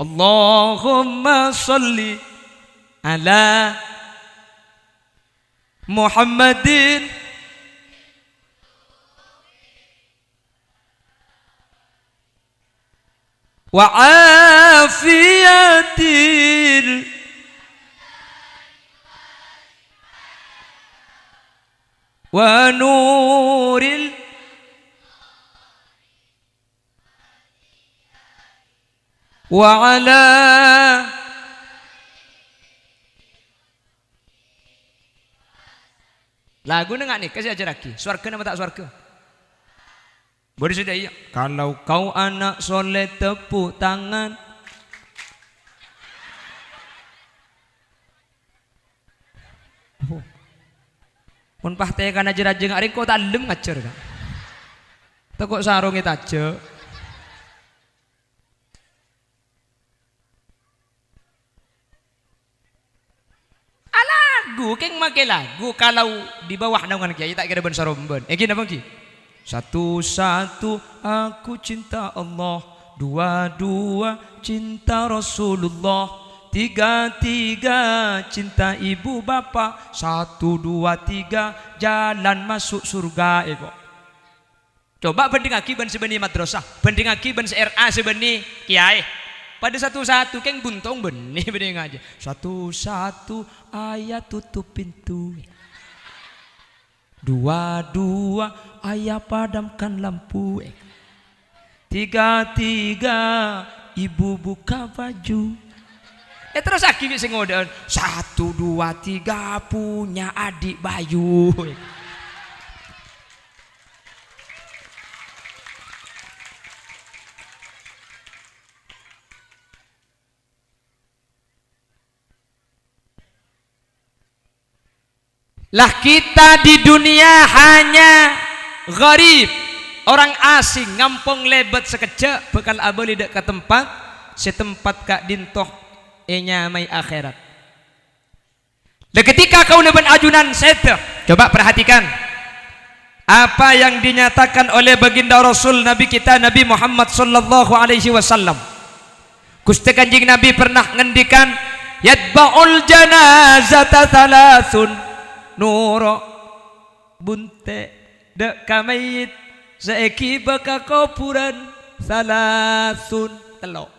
Allahumma sholli ala Muhammadin wa afiyatil wa nuril wa ala. Laguna nga' nèka sè ajhârraghi, sowarga napa ta' sowarga? Bâdâ sè dâ' iyâ. Kalau kau anak soleh, tepuk tangan. Oh. Mon pas tèkana jâ-rajâ nga' rèng ko' ta' ellem ngajhâr, Ka'. Tako' sarong ètajâ'. Alagu, kèng makè lagu, kalau di bawah naungan kiai ta' kèra bân-sarombân. Ènggi napa ènggi? Satu-satu aku cinta Allah, dua-dua cinta Rasulullah, tiga-tiga cinta ibu bapak, satu, dua, tiga, jalan masuk surga, èko. Coba bhândhingngaghi bân sè bânnè madrasah, bhândhingngaghi bân sè R A sè bânnè kiyaè. Padâ satu-satu, kèng buntong bânnè bânnè ngajhi. Satu-satu ayah tutup pintu. Dua-dua ayah padamkan lampu. Tiga-tiga ibu buka baju. Eh, terros aghi bi' sè ngodâ'ân, "Satu, dua, tiga, punya adik bayu." Lah, kita di dunia hanya gharib, orang asing, ngampong lèbât sakejjhâ', bhâkal abâli dâ' ka tempat sè tempat ka'dinto ènyamaè akhèrat. Lah, ketika kaulâ bân ajunan sèdhâ, coba perhatikan apa yang dinyatakan oleh baginda Rasul Nabi kita Nabi Muhammad sallallahu alaihi wasallam. Ghustè Kanjeng Nabi pernah ngendikan, "Yatba'ul janazata thalathun." Noro' bunte' dâ' ka mayyit sè èghibâ ka kobhurân thalathun, tello'.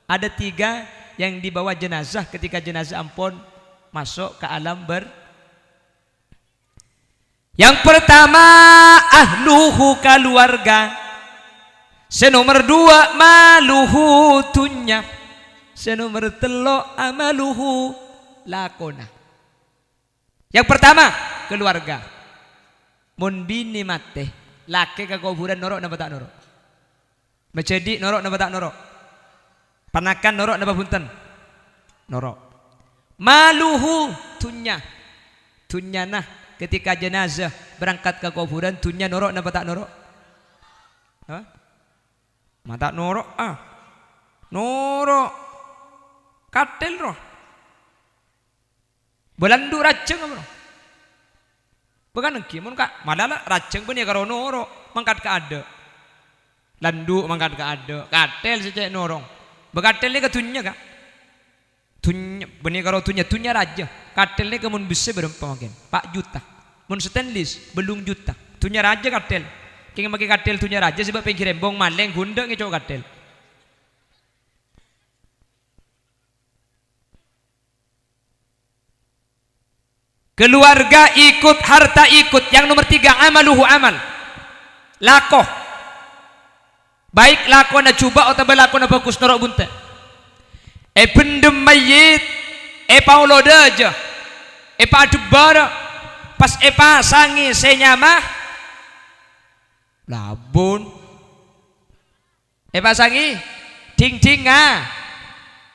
Ada tiga yang dibawa jenazah ketika jenazah ampon maso' ka alam ber-, Yang pertama, ahluhu, kaluwarga. Sè nomer dua, maluhu, dhunnya. Sè nomer tello', amaluhu, lakona. Yang pertama, kaluwarga. Mon binè matè, lakè ka kobhurân noro' napa ta' noro'? Majhâdhi' noro' napa ta' noro'? Panakan noro' napa bhunten? Noro'. Maluhu, dhunnya. Dhunnyana ketika jenazah berangkat ka kobhurân, dhunnya noro' napa ta' noro'? Hah? Ma' ta' noro', ah. Noro'. Kathèl, roh. Bâ landu' rajâng apa, roh? Bâ kan ènggi, mon ka-, mala la rajâng bânnè karo noro', mangkat ka adâ'. Landu' mangkat ka adâ', kathèl sè cè' noro'. Bâ kathèl nèka dhunnya, Ka'. Dhunnya, bânnè karo dhunnya, dhunnya rajâ. Kathèl nèka mon bessè bârâmpa mangkèn? Pa' juta. Mon stainless, bâllung juta. Dhunnya rajâ kathèl. Kèng makè kathèl dhunnya rajâ sè bâ' pèngghir embong, malèng, ghundhâ', ngèco' kathèl. Keluarga ikut, harta ikut. Yang nomor tiga, amaluhu amal. Lako. Baik lakona jhubâ' otabâ lakona bhâghus noro' bunte'. Èbhendhem mayyit, èpaolo dâjâ, èpaadhebbhârâ, pas èpasangè sè nyama labun. Èpasangè dhingdhingnga,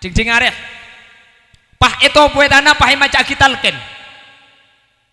dhingdhing arè. Pas ètopowè tana, pas èmaca'aghi talkèn.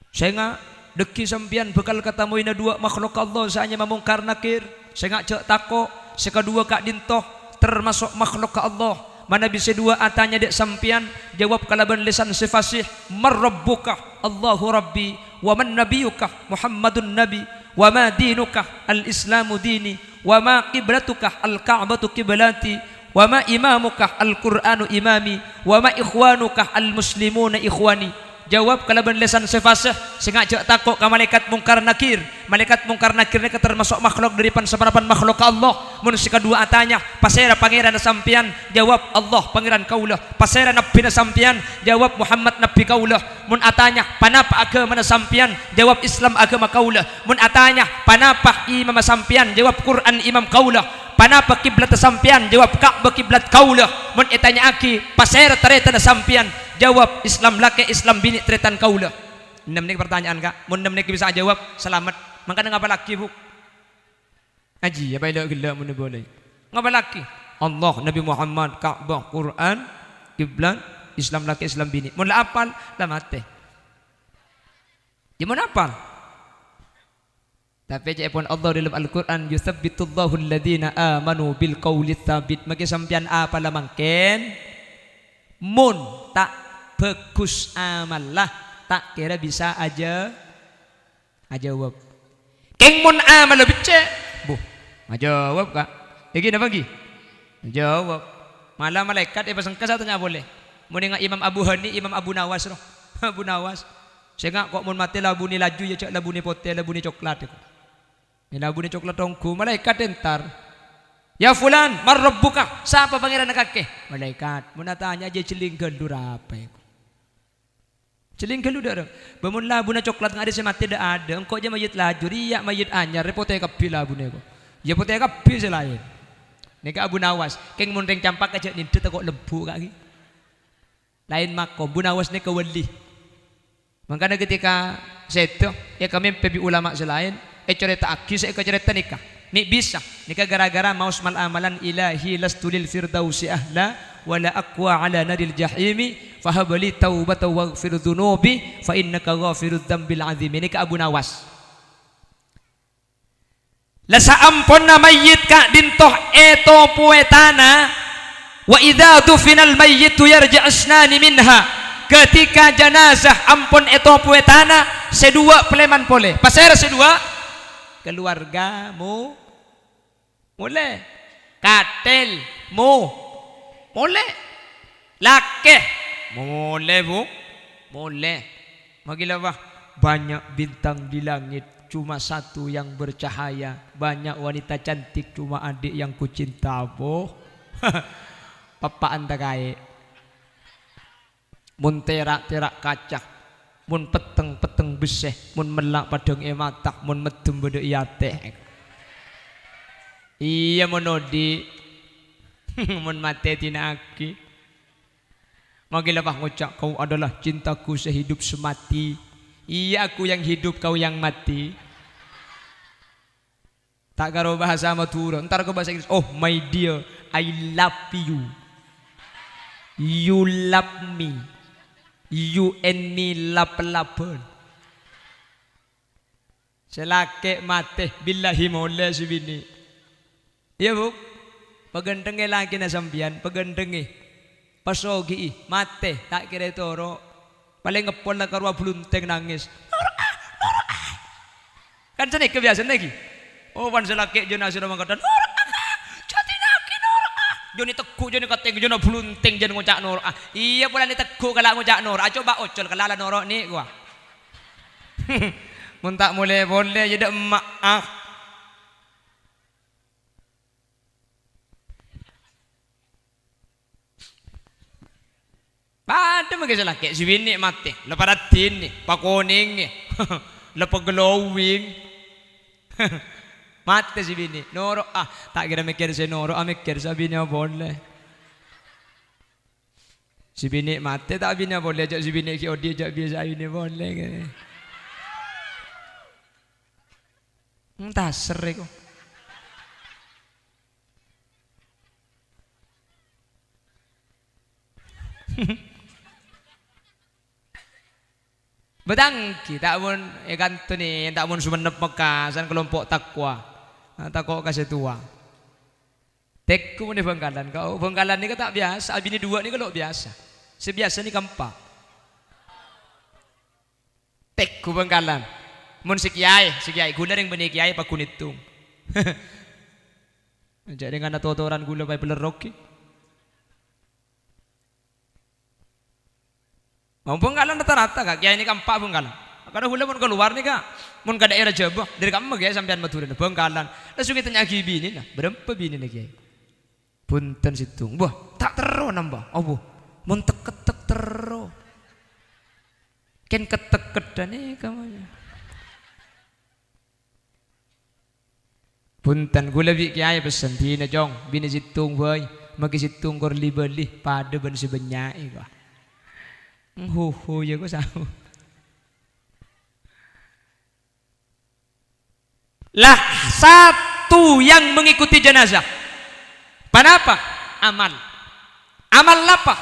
Sènga', dhâggi' sampèyan bhâkal katamoèna duwâ' makhlukka Allah sè anyama Mungkar Nakir. Sènga' jhâ' tako', sè kaduwâ ka'dinto tamaso' makhlukka Allah. Manabi sè duwâ' atanya dâ' sampèyan, jawab kalabân lèsan sè fasih, "Man rabbuka?" "Allahu rabbi." "Wa man nabiyuka?" "Muhammadun nabi." "Wa ma dinuka?" "Al-Islamu dini." "Wa ma qiblatuka?" "Al-Ka'batu qiblati." "Wa ma imamuka?" "Al-Qur'anu imami." "Wa ma ikhwanuka?" "Al-muslimuna ikhwani." Jawab kalabân lèsan sè fasih, sènga' jhâ' tako' ka malaèkat Mungkar Nakir. Malaèkat Mungkar Nakir nèka tamaso' makhluk dâri pan-saparapan makhlukka Allah. Mon sè kaduwâ atanya, "Pasèra Pangèranna sampèyan?" Jawab, "Allah Pangèran kaulâ." "Pasèra nabbhina sampèyan?" Jawab, "Muhammad nabbi kaulâ." Mon atanya, "Panapa aghâmana sampèyan?" Jawab, "Islam aghâma kaulâ." Mon atanya, "Panapa imamma sampèyan?" Jawab, "Qur'an imam kaulâ." "Panapa kiblatta sampèyan?" Jawab, "Ka'bah kiblat kaulâ." Mon ètanya'aghi, "Pasèra tarètanna sampèyan?" Jawab, "Islam lakè', Islam binè' tarètan kaulâ." Ennem nèka partanya'an, Ka'. Mon ennem nèka bisa ajâwâb, salamet. Mangkana ngapallaghi, Bu'. Ajiyâ, apa èla' ghellâ' mon èbâlâi. Ngapallaghi? Allah, Nabi Muhammad, Ka'bah, Qur'an, kiblat, Islam lakè', Islam binè'. Mon la apal, la matè. Yâ, mon apal. Tapè ca'èpon Allah dâlem Al-Qur'an, "Yutsabbitullahu alladhina amanu bil qauli tsabit." Makè sampèyan apala mangkèn, mon ta' bhâghus amalla, ta' kèra bisa ajâ-, ajâwâb. Kèng mon amalla beccè', bu, ajâwâb, Ka'. Ènggi napa ènggi? Ajâwâb. Mala malaèkat èpasengka sè atanya polè. Mon ènga' Imam Abu Hani, Imam Abu Nawas, roh. Abu Nawas. Sènga' ko' mon matè labunè laju, yâ jhâ' labunè potè, labunè coklat, ko'. Labunè coklat ongghu, malaèkat entar. "Ya fulan, man rabbuka?" Sapa pangèranna kakè? Malaèkat. Mon atanya, jhâ' jhelling ghâllu, rapa, ko'. Jhelling ghâllu dâ' rèng. Bâ mon labuna coklat ngarè sè matè dâ'-adâ', engko' jhâ' mayyit laju, rèya mayyit anyar, potè kabbhi labuna, ko'. Yâ potè kabbhi sè laèn. Nèka Abu Nawas, kèng mon rèng campakka jhâ' nèndhâ tako' lembu, Ka', ghi. Laèn mako, Abu Nawas nèka wali. Mangkana ketika sèdhâ, èkamèmpè bi' ulama sè laèn, ècarèta'aghi sè èkacarèta nèka. Mè' bisa. Nèka gara-gara maos mal-amalan, "Ilahi lastu lil firdausi ahla, wa la aqwa ala naril jahimi, fahabli taubatan waghfir dzunubi, fa innaka ghafirudz dzambil adzimi." Nèka Abu Nawas. La saamponna mayyit ka'dinto ètopowè tana, "Wa idza dufinal mayyitu yarji' isnani minha." Ketika janazah ampon ètopowè tana, sè duwâ' palèman polè. Pasèra sè duwâ'? Kaluwarga mo-, molè. Katèl mo-, molè. Lakè molè, Bu. Molè. Magila, wah, banyak bintang di langit, cuma satu yang bercahaya. Banyak wanita cantik, cuma adik yang kucinta, Bu. Eppa'an ta' kaè. Mon tèra', tèra' kaca. Mon petteng, petteng bessè. Mon mella', padhâng è mata. Mon meddhem, bâdâ è atè. Iyâ, mon odi'. Mon matè, dina'aghi. Magila, wah, ngoca', "Kau adalah cintaku sehidup semati." Iyâ, aku yang hidup, kau yang mati. Ta' karo bhâsa Madhurâ, entar ko bhâsa Inggris, "Oh, my dear, I love you. You love me." You and me lap-lapan. Sè lakè' matè, billahi molè sè binè'. Iyâ, Bu'. Paghânthengngè lakèna sampèyan, paghânthengngè. Pasogi'i, matè, ta' kèra ètoro'. Palèng ngèpol la karowa bhulunthèng nangès. "Noro'a, noro'a." Kan sanèka biyasana ghi. Oh, pan sè lakè' jhâ' nasèra mangkadhân, "Noro'a, jhâ' dina'aghi noro'a." Jhâ' nè tegghu', jhâ' nè katèng, jhâ' nè bhulunthèng, jhâ' nè ngoca' noro'a. Iyâ, polana tegghu' kala' ngoca' noro'a. Coba ocol kala' la noro' nè', kowa. Mon ta' molè polè, jhâ' dâ' emma'a. Padâ mangkè sè lakè', sè binè' matè, la paraddhinè, pakonèngè, la paglowing. Matè sè binè', noro'a, ta' kèra mèkkèr sè noro'a, mèkkèr sè abinèa polè. Sè binè' matè, ta' abinèa polè, jhâ' sè binè' ghi' odi', jhâ' biyasa abinèa polè. Hmm, tasèrrè ko. Bâtanggi, ta' mon è kanto nè, ta' mon Songennep Mekka, san kalompo' takwa. Nah, tako' ka sè towa. Tèghu mon è Bhângkalan, ka'o Bhângkalan nèka ta' biyasa, abinè duwâ' nèka lo' biyasa. Sè biyasa nèka empa'. Tèghu Bhângkalan. Mon sè kèyaè, sè kèyaè, ghulâ rèng bânnè kèyaè paggun ètong. Jhâ' rèng ana totoran ghulâ paè palerroghi. Mon Bhângkalan rata-rata, Ka', kèyaè nèka empa' Bhângkalan. Karna ghulâ mon kalowar nèka, mon ka daerah Jhâbâ, dâri kamma kèyaè sampèyan Madhurâna, Bhângkalan. Langsung ètanya'aghi binèna, "Bârâmpa binèna, Kèyaè?" "Bhunten, sèttong." "Wah, ta' terro nambâ." "Apa?" "Mon tek-kettek terro." Kèng kettek-kettek nèka, ma'ya. "Bhunten, ghulâ bi' kèyaè pessen, dina, Cong, binè sèttong bhâi, maghi sèttong kor li-bâli, padâ bân sè bânnya'è, wah." Huhu, ya, kok sao. Lah, satu yang mengikuti jenazah. Panapa? Amal. Amal napa?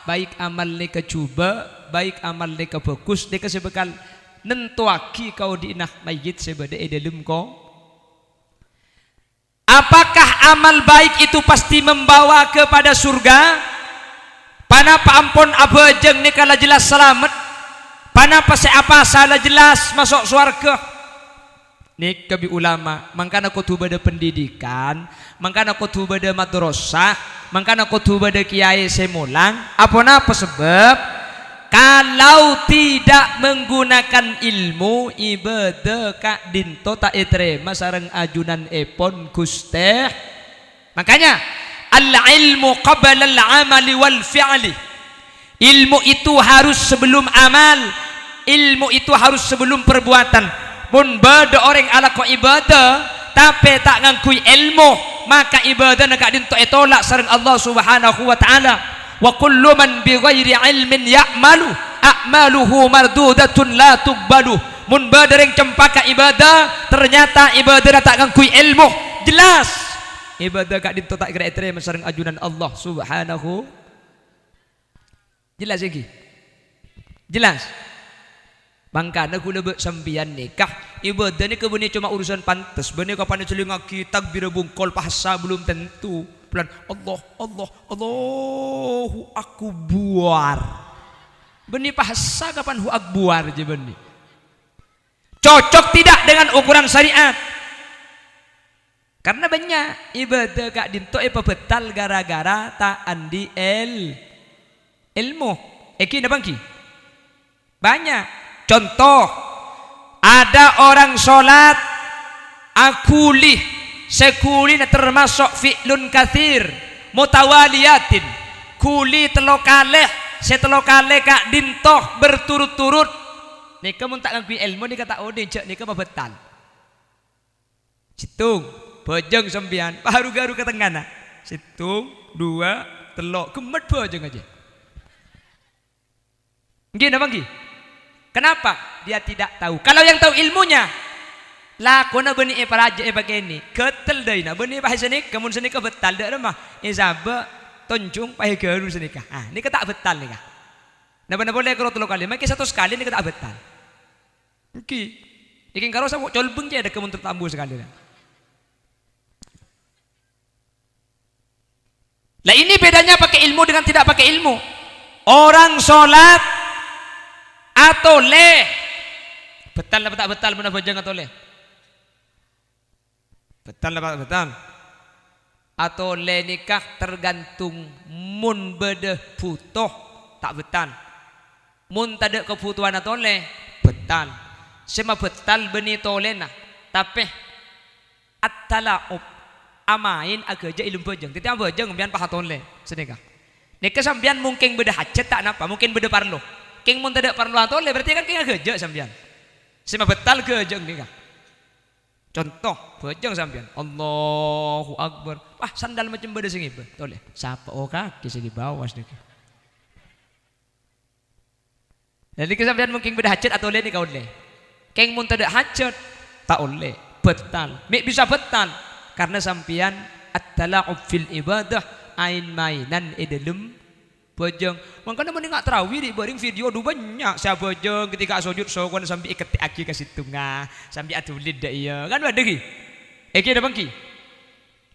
Baik amal nèka jhubâ', baik amal nèka bhâghus, nèka sè bhâkal nantowaghi kaodi'na mayyit sè bâdâ è dâlem ko-, Apakah amal baik itu pasti membawa kepada surga? Panapa ampon abhâjâng nèka la jelas salamet? Panapa sè apasa la jelas maso' sowarghâ? Nèka bi' ulama, mangkana kodhu bâdâ pendidikan, mangkana kodhu bâdâ madrasah, mangkana kodhu bâdâ kèyaè sè molang. Aponapa sebbhâb? Kalau tidak menggunakan ilmu, ibâdâ ka'dinto ta' ètarèma sareng ajunanèpon Ghustè. Makanya, al-ilmu qablal amali wal fi'li. Ilmu itu harus sebelum amal, ilmu itu harus sebelum perbuatan. Mon bâdâ orèng alako ibâdâ, tapè ta' ngangghuy èlmo, maka ibâdâna ka'dinto ètola' sareng Allah Subhanahu wa Ta'ala. "Wa kullu man bi ghairi ilmin ya'malu, a'maluhu mardudatun la tuqbalu." Mon bâdâ rèng cempaka ibâdâ, ternyata ibâdâna ta' ngangghuy èlmo, jelas ibâdâ ka'dinto ta' kèra ètarèma sareng ajunan Allah Subhanahu. Jelas ènggi? Jelas? Mangkana ghulâ bâ' sampèyan nèka, ibâdâ nèka bânnè coma urusan pantes, bânnè kapan èsellingngaghi takbirra bungkol pahassa belum tentu. Pelan, Allah, Allah, Allahu Akbar. Bânnè pahassa kapan hu akbar jâ bânnè. Cocok tidak dengan ukuran syariat? Karena bânnya' ibâdâ ka'dinto èpabâtal gara-gara ta' andi' èl-, èlmo. Ènggi napa ènggi? Bânnya'. Contoh, ada orang sholat aghuli, sè ghulina termasuk fi'lun katsir, mutawaliyatin. Ghuli tello kalè, sè tello kalè ka'dinto berturut-turut. Nèka mon ta' ngangghuy èlmo nèka ta' onèng, jhâ' nèka pabâtal. Sèttong, bhâjâng sampèyan, paru-garu ka tengngana. Sèttong, duwâ', tello', ghemmet bhâjângnga jâ. Ènggi napa ènggi? Kenapa? Dia tidak tahu. Kalau yang tahu ilmunya, lakona bânnè èparajâ èpakènè, ghâtel dâina, bânnè paè sanèka, mon sanèka bâtal dâ' remma, èsabâ' tonjhung paè ghâru sanèka. Ah, nèka ta' bâtal nèka. Napa-napa polè karo tello kalè, mangkè satos kalè nèka ta' abhâtal. Èngghi. Èngghi karo sapo colbeng cè' dâgghâ' mon ta' ambu sakalè. Lah, ini bedanya pakai ilmu dengan tidak pakai ilmu. Orang sholat atolè. Bhâtal apa ta' bhâtal mon abhâjâng atolè? Bhâtal apa ta' bhâtal? Atolè nèka tergantung mon bâdâ bhuto, ta' bhâtal. Mon tadâ' kabhutowan atolè, bhâtal. Sè mabhâtal bânnè tolèna, tapè at-tala'ub, amaèn aghâjâ' è lem bhâjâng. Dhâddhi abhâjâng sampèyan pas atolè sanèka. Nèka sampèyan mon kèng bâdâ hajat ta' napa, mon kèng bâdâ parlo. Kèng mon tadâ' parlo atolè, berarti kan kèng aghâjâ' sampèyan. Sè mabhâtal ghâjâ' nèka. Conto, bhâjâng sampèyan, Allahu Akbar. Wah, sandal macem bâdâ sè ngibâ. Tolè, sapa o kakè sè ngibâ awas nèka. Lah, nèka sampèyan mon kèng bâdâ hajat atolè nèka ollè. Kèng mon tadâ' hajat, ta' ollè. Bhâtal. Mè' bisa bhâtal. Karena sampèyan at-tala'ub fil ibadah, aèn-maènan è dâlem bhâjâng. Mangkana mon enga' tarawih ri'-bâri' video du bânnya' sè abhâjâng ketika asojud sokowan sambi èkettè'aghi ka sèttonga, sambi adulid dâ' iyâ. Kan bâdâ ghi? Èngghi napa èngghi?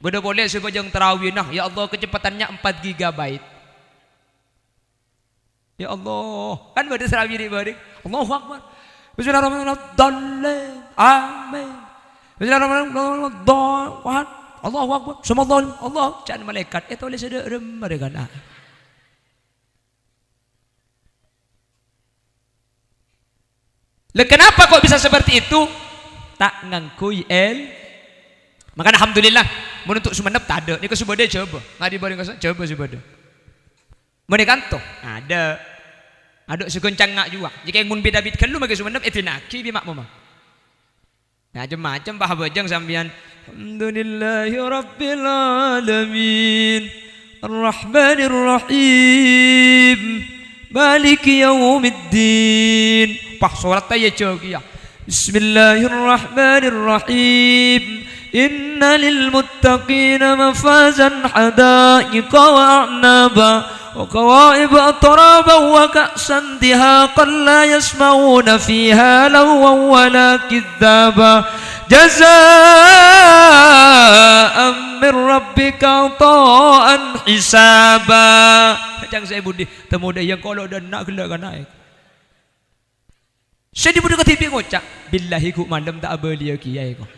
Bâdâ polè sè bhâjâng tarawihna, ya Allah, kecepatannya empat gigabyte. Ya Allah, kan bâdâ tarawih ri'-bâri'. Allahu Akbar. Bismillahirrahmanirrahim. Dhalin. Amin. Bismillahirrahmanirrahim. Dhalin. Allahu Akbar. Sami Allahu liman. Allah. Ca'na malaèkat. Ètolè sè dâ' remma rè kana'. Lah, kenapa kok bisa seperti itu? Ta' ngangghuy èl-, Makana alhamdulillah, mon untuk Sumenep tadâ'. Nèka sè bâdâ jhâbâ. Ngadi bareng kasa jhâbâ sè bâdâ. Mon è kanto, adâ'. Adâ' sè ghâncangnga' juwa. Jhâ' kèng mon bit-abit ghâllu makè Sumenep èdina'aghi bi' ma'mumma. Macem-macem, pas abhâjâng sampèyan. Alhamdulillahirabbil alamin. Arrahmanirrahim. Maliki yaumiddin. Pas sholat ta' iyâ jhâ' kèya. Bismillahirrahmanirrahim. Inna lil muttaqina mafazan hadaiqa wa a'naba. وكواعب أترابا وكأسا دهاقا لا يسمعون فيها لغوا ولا كذابا جزاء من ربك عطاء حسابا. Ca'na sè budi, tamo dâ' iyâ kolo dâ' enna' ghellâ' kana' è. Sè di budi kadhibi' ngoca', "Billahi ghu' malem ta' abâliyâ kèya è ko."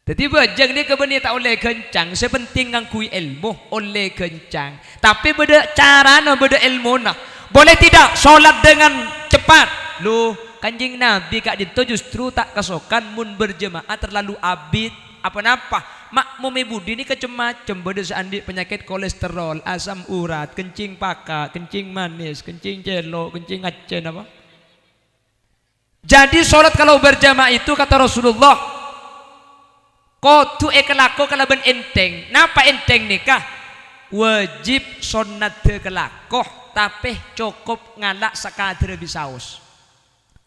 Dhâddhi, bhâjâng nèka bânnè ta' ollè ghâncang, sè penting ngangghuy èlmo, ollè ghâncang. Tapè bâdâ carana, bâdâ èlmona. Boleh tidak sholat dengan cepat? Loh, Kanjeng Nabi ka'dinto justru ta' kasokan mon berjemaah terlalu abit. Apa-napa? Ma'mum è budi nèka cem-macem, bâdâ sè andi' panyakèt kolesterol, asam urat, kencing paka, kencing manis, kencing celo', kencing accèn apa. Jadi, sholat kalau berjamaah itu, kata Rasulullah, kodhu èkalako kalabân ènthèng. Napa ènthèng nèka? Wajib, sonnadda kalako, tapè cokop ngala' sakadârrâ bisaos.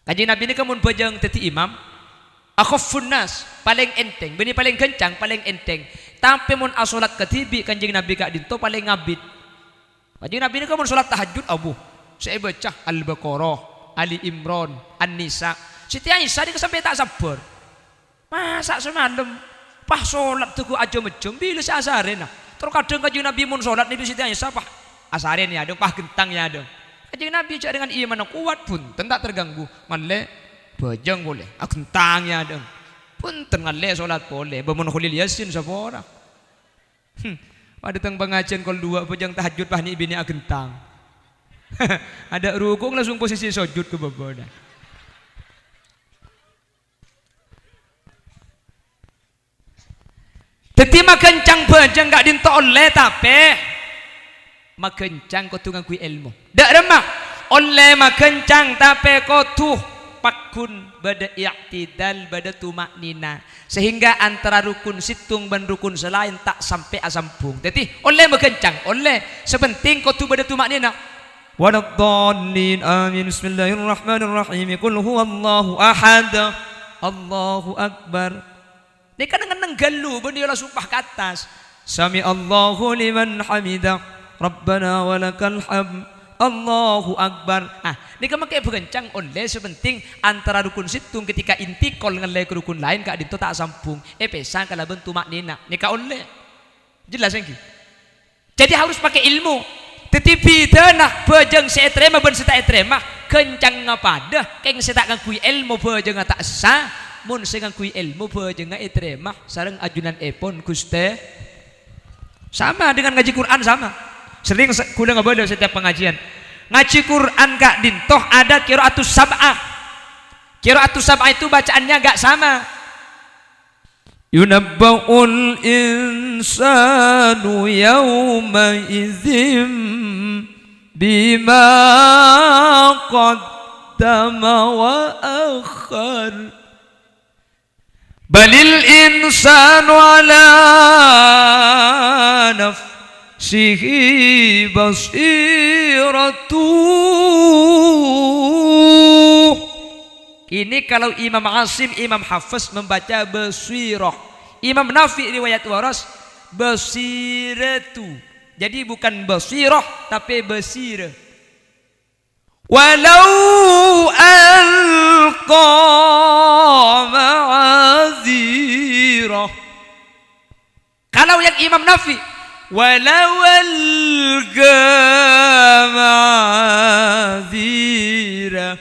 Kanjeng Nabi nèka mon bhâjâng dhâddhi imam, akhaffun nas, palèng ènthèng, bânnè palèng ghâncang, palèng ènthèng. Tapè mon asholat kadhibi', Kanjeng Nabi ka'dinto palèng abit. Kanjeng Nabi nèka mon sholat tahajjud, abu, sè èbâca Al-Baqarah, Ali Imran, An-Nisa. Siti Aisyah nèka sampè' ta' sabbhâr. Masa' samalem pas sholat dâggu' ajâm-ejjâm, bilâ sè asarèna. Terkadang Kanjeng Nabi mon sholat nèka Siti Aisyah pas asarè nèka, adâ' pas ghentang nèka, adâ'. Kanjeng Nabi jhâ' dengan imanna kowat, bhunten ta' terganggu. Ngallè bhâjâng polè, aghentang nèka, adâ'. Bhunten ngallè sholat polè, bâ mon Kholil Yasin sapora. Hmm. Pas dâteng pangajiân kol duwâ', bhâjâng tahajjud pas nè'-binè' aghentang. Adâ' ruku' langsung posisi sojud ka bâbâna. Dhâddhi maghâncang bhâjâng ka'dinto ollè, tapè maghâncang kodhu ngangghuy èlmo. Dâ' remma, ollè maghâncang, tapè kodhu pagghun bâdâ i'tidal, bâdâ tuma'nina. Sehingga antara rukun sèttong bân rukun sè laèn ta' sampè' asambhung. Dhâddhi, ollè maghâncang, ollè. Sè penting kodhu bâdâ tuma'nina. Waladdallin. Amin. Bismillahirrahmanirrahim. Qul huwallahu ahad. Allahu akbar. Nèka neng-enneng ghâllu, bânnè la sumpah ka attas. Sami'allahu liman hamidah. Rabbana walakal hamd. Allahu Akbar. Ah, nèka makè bhâghâncang ollè, sè pentèng antara rukun sèttong ketika intikal ngallè ka rukun laèn ka'dinto ta' sambhung, èpèsa kalabân tuma'ninah. Nèka ollè. Jelas ènggi? Jadi harus pakai ilmu. Dhâddhi bhidhâna bhâjâng sè ètarèma bân sè ta' ètarèma ghâncangnga padâ. Kèng sè ta' ngangghuy èlmo bhâjângnga ta' sah, mon sè ngangghuy èlmo bhâjângnga ètarèma sareng ajunanèpon Ghustè. Sama dengan ngaji Quran, sama. Sering se-, kaulâ ngabâlâ setiap pengajian. Ngaji Quran ka'dinto ada qiraatus sab'ah. Qiraatus sab'ah itu bacaannya agak sama. Yunabba'ul insanu yawma idzin bima qaddama wa akhar. Balil insanu ala nafsihi basiratuh. Ini kalau Imam Asim, Imam Hafs membaca basirah. Imam Nafi' riwayat Waras, basiratu. Jadi bukan basirah, tapi basira. Walau alqa ma'azirah. Kalau yang Imam Nafi', walau alqa ma'azirah.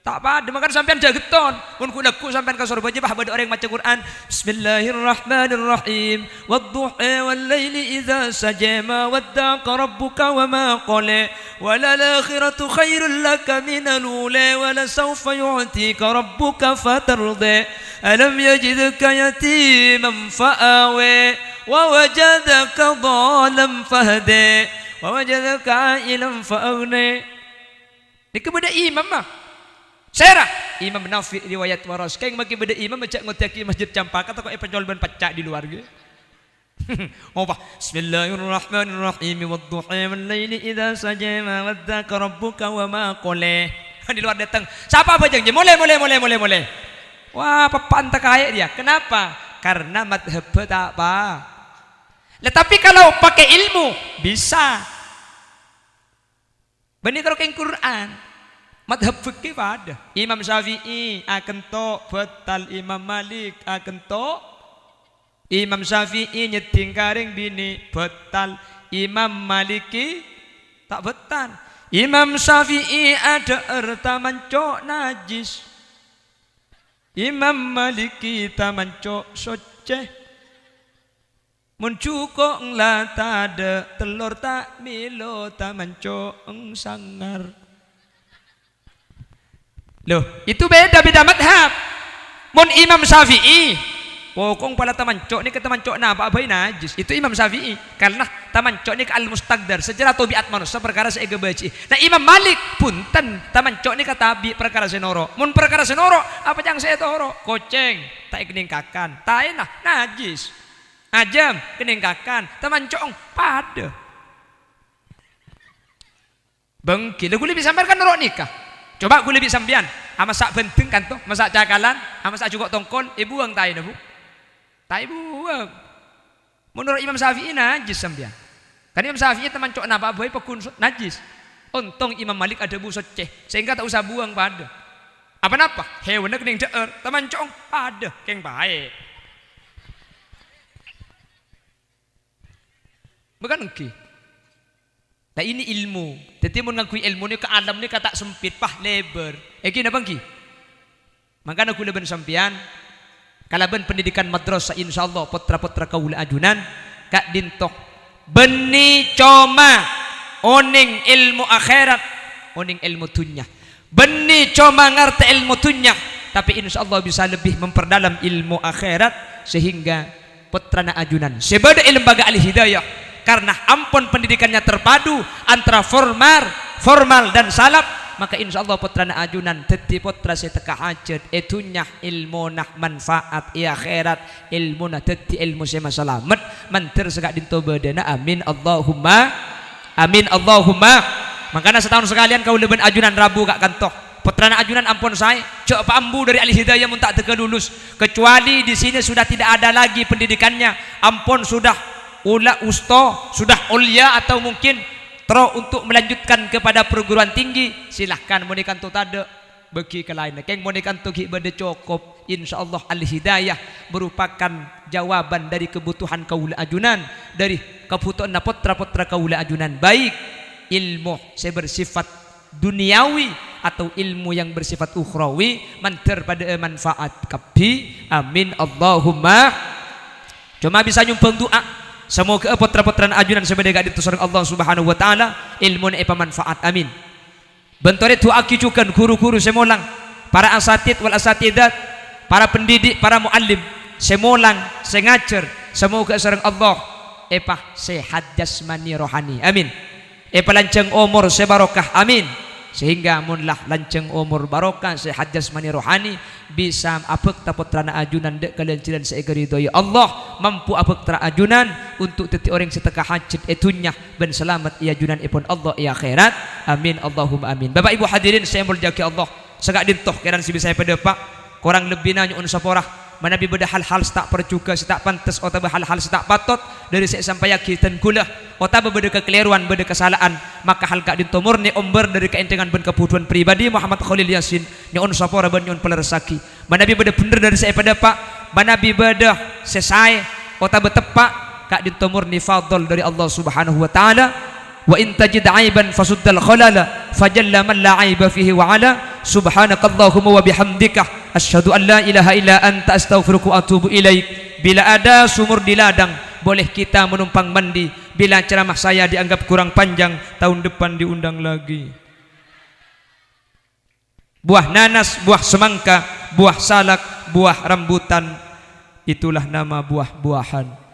Ta' padâ, mangkana sampèyan jhâ' ghetton. Mon ghu-lagghu sampèyan ka Sorbhâjâ, pas bâdâ orèng maca Qur'an, "Bismillahirrahmanirrahim. Wadduha wal laili idza saja, ma wadda'aka rabbuka wa ma qala. Wa lal akhiratu khairul laka minal ula, wa la sawfa yu'tika rabbuka fatardha. Alam yajidka yatiman fa awa, wa wajadaka dhalam fahada, wa wajadaka a'ilan fa aghna." Nèka bâdâ imam, ma. Sèra? Imam Nafi' riwayat Waras. Kèng makè bâdâ imam, jhâ' ngodâ'aghi masjid Campaka, tako' èpacol bân pacca' di luar, ghi. Apa? "Bismillahirrahmanirrahim. Wadduha wal laili idza saja, ma wadda'aka rabbuka wa ma qala." Di luar dâteng. Sapa bhâjâng, jhi? Molè, molè, molè, molè, molè. Wah, peppa'an ta' kaè dia. Kenapa? Karena madhabbhâ ta' pa-, lah, tapi kalau pakai ilmu, bisa. Bânnè karo kèng Qur'an. Madhab fikih padâ. Imam Syafi'i akento' bâtal, Imam Malik akento'. Imam Syafi'i nyeddhing karèng binè' bâtal, Imam Maliki ta' bâtal. Imam Syafi'i adhâ'âr tamanco' najjhis. Imam Maliki tamanco' soccè. Mon jhuko' la tadâ', tellor ta' mèlo tamanco' sangar. Loh, itu beda-beda madhab. Mon Imam Syafi'i, pokok pala tamanco' nèka tamanco' napa bhâi najjhis. Itu Imam Syafi'i. Karena tamanco' nèka al-mustaqdar. Secara tabiat manossa parkara sè èghâbâji'i. Nah, Imam Malik, bhunten, tamanco' nèka tabi' parkara sè noro'. Mon parkara sè noro', apa ca'na sè ètoro'? Kocèng, ta' èkennèng kakan. Taèna, najjhis. Ajâm, kennèng kakan, tamanco' padâ. Bânggi, la ghulâ bi' sampèyan kan noro' nèka. Coba ghulâ bi' sampèyan, amassa' bhândheng kanto, massa' cakalan, amassa' jhuko' tongkol, èbuwâng taèna, Bu? Ta' èbuwâng. Mon noro' Imam Syafi'i najjhis sampèyan. Kan Imam Syafi'i tamanco' napa bhâi pagghun so-, najjhis. Ontong Imam Malik adhâbu soccè, sehingga ta' osa buwâng padâ. Apa napa? Hèwanna kennèng dhâ'âr, tamanco' padâ, kèng bhâi. Bukan ènggi? Nah, ini ilmu. Dhâddhi, mon ngangghuy ilmu nèka, alam nèka ta' sempit, pas lèbâr. Ènggi napa ènggi? Mangkana ghulâ bân sampèyan, kalabân pendidikan madrasah, insyaallah, pottra-pottra kaulâ ajunan, ka'dinto. Bânnè coma onèng èlmo akhèrat, onèng èlmo dhunnya. Bânnè coma ngartè èlmo dhunnya, tapè insyaallah bisa lebih memperdalam èlmo akhèrat, sehingga pottrana ajunan sè bâdâ è Lembaga Al-Hidayah, karena ampon pendidikannya terpadu antara formal, formal dan salaf, maka insyaallah pottrana ajunan dhâddhi pottra sè tekka hajât è dhunnya, èlmona manfaat, è akhèrat èlmona dhâddhi èlmo sè masalamet, mandhâr sè ka'dinto bâdâna. Amin, Allahumma amin, Allahumma. Mangkana, sataon sakalèyan kaulâ bân ajunan rabu ka' kanto. Pottrana ajunan ampon saè, jhâ' paambu dâri Al-Hidayah mon ta' dâgghâ lulus. Kecuali di sini sudah tidak ada lagi pendidikannya, ampon sudah Ula usto, sudah olia atau mungkin terro untuk melanjutkan kepada perguruan tinggi, silahkan. Mon è kanto tadâ', bâgi ka laènna. Kèng mon è kanto ghi' bâdâ cokop, insyaallah al-hidayah merupakan jawaban dari kebutuhan kaulâ ajunan, dari kabhutowanna pottra-pottra kaulâ ajunan, baik ilmu sè bersifat duniawi atau ilmu yang bersifat ukhrawi, mandhâr padâ'â manfaat kabbhi. Amin, Allahumma. Coma bisa nyombhâng du'a, samoghâ'â pottra-pottrana ajunan sè bâdâ è ka'dinto sareng Allah Subhanahu wa Ta'ala, ilmuna èpamanfaat. Amin. Bân torè du'aaghi jhughân ghuru-ghuru sè molang, para asatidz wal asatidzat, para pendidik, para muallim sè molang, sè ngajhâr, samoghâ'â sareng Allah èpasehat jasmani rohani. Amin. Èpalanjhâng omor sè barokah. Amin. Sehingga mon la lanjhâng omor barokah, sehat jasmani rohani, bisa abhâkta pottrana ajunan dâ' ka lan-jhâlân sè èkaridhoi Allah, mampu abhâkta ajunan untuk dhâddhi orèng sè tekka hajhât è dhunnya bân salamet è ajunanèpon Allah è akhèrat. Amin, Allahumma amin. Bapa' Ibu hadirin sè èmoljâ'aghi Allah, saka'dinto kèran sè bisa èpadâpa'. Korang lebbina nyo'on sapora. Manabi bâdâ hal-hal sè ta' parjhughâ, sè ta' pantes, otabâ hal-hal sè ta' patot dâri sè èsampayaghi dân ghulâ, otabâ bâdâ kakalèrowan, bâdâ kasala'an, maka hal ka'dinto mornè ombâr dâri kaènthèngan bân kabhudhuwân pribadi Muhammad Khalil Yasin, nyo'on sapora bân nyo'on palerressaghi. Manabi bâdâ bhendher dâri sè èpadâpa', manabi bâdâ sè saè otabâ teppa', ka'dinto mornè fadl dâri Allah Subhanahu wa Ta'ala. Wa in tajid aiban fasuddal khalala, fajalla man la aiba fihi wa ala. Subhanakallahumma wa bihamdika, asyhadu an la ilaha illa anta, astaghfiruka wa atubu ilaik. Bila ada sumur di ladang, boleh kita menumpang mandi. Bila ceramah saya dianggap kurang panjang, tahun depan diundang lagi. Buah nanas, buah semangka, buah salak, buah rambutan, itulah nama buah-buahan.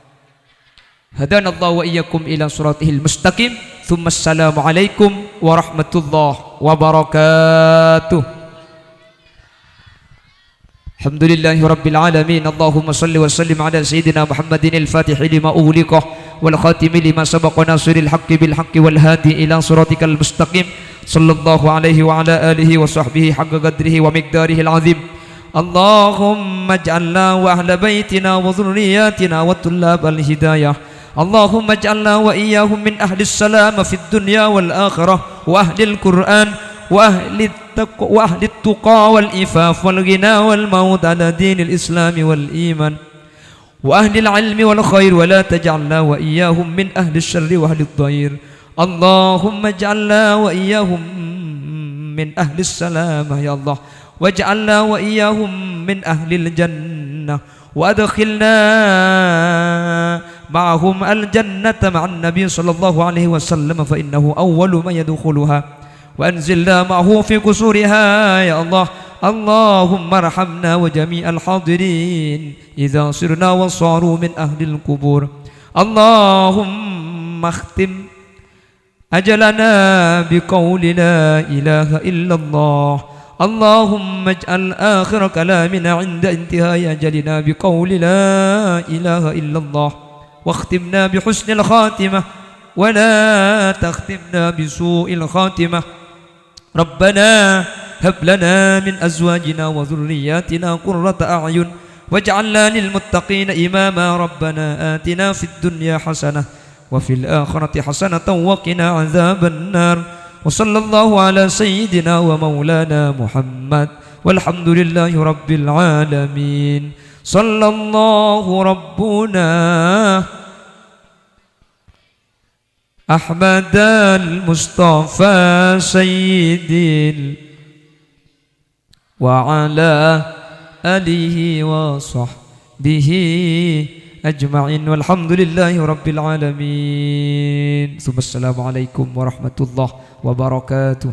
Hadanallahu wa iyyakum ila siratihil mustaqim. Tsumma assalamualaikum warahmatullahi wabarakatuh. Alhamdulillahi rabbil alamin. Allahumma shalli wa sallim ala sayyidina Muhammadin al-fatihi lima ughliqa wal khatimi lima sabaqa nasiril haqqi bil haqqi wal hadi ila siratikal mustaqim. Sallallahu alaihi wa ala alihi wa sahbihi haqqa qadrihi wa miqdarihil azim. Allahumma ij'alna wa ahla baitina wa dzurriyyatina wa tullabal hidayah. Allahumma ij'alna wa iyyahum min ahlis salamah fid dunya wal akhirah, wa ahlil Qur'an, wa ahlit taq-, wa ahlit tuqa wal ifaf wal ghina wal maut ala dinil islami wal iman, wa ahlil ilmi wal khair, wa la taj'alna wa iyyahum min ahlis syarri wa ahlit dhair. Allahumma ij'alna wa iyyahum min ahlis salamah, ya Allah. Waj'alna wa iyyahum min ahlil jannah. Wa adkhilna ma'ahum al-jannata ma'an Nabi sallallahu alaihi wasallam, fa innahu awwalu man yadkhuluha. Wa anzilna ma'ahu fi qusuriha, ya Allah. Allahummarhamna wa jami'al hadirin idza sirna wa saru min ahlil qubur. Allahumma akhtim أجلنا بقول لا إله إلا الله. اللهم اجعل آخر كلامنا عند انتهاء أجلنا بقول لا إله إلا الله. واختمنا بحسن الخاتمة ولا تختمنا بسوء الخاتمة. ربنا هب لنا من أزواجنا وذرياتنا قرة أعين واجعلنا للمتقين إماما. ربنا آتنا في الدنيا حسنة وفي الآخرة حسنة وقنا عذاب النار. وصلى الله على سيدنا ومولانا محمد والحمد لله رب العالمين. صلى الله ربنا أحمد المصطفى سيد ال-، وعلى آله وصحبه أجمعين. والحمد لله رب العالمين. ثم السلام عليكم ورحمة الله وبركاته.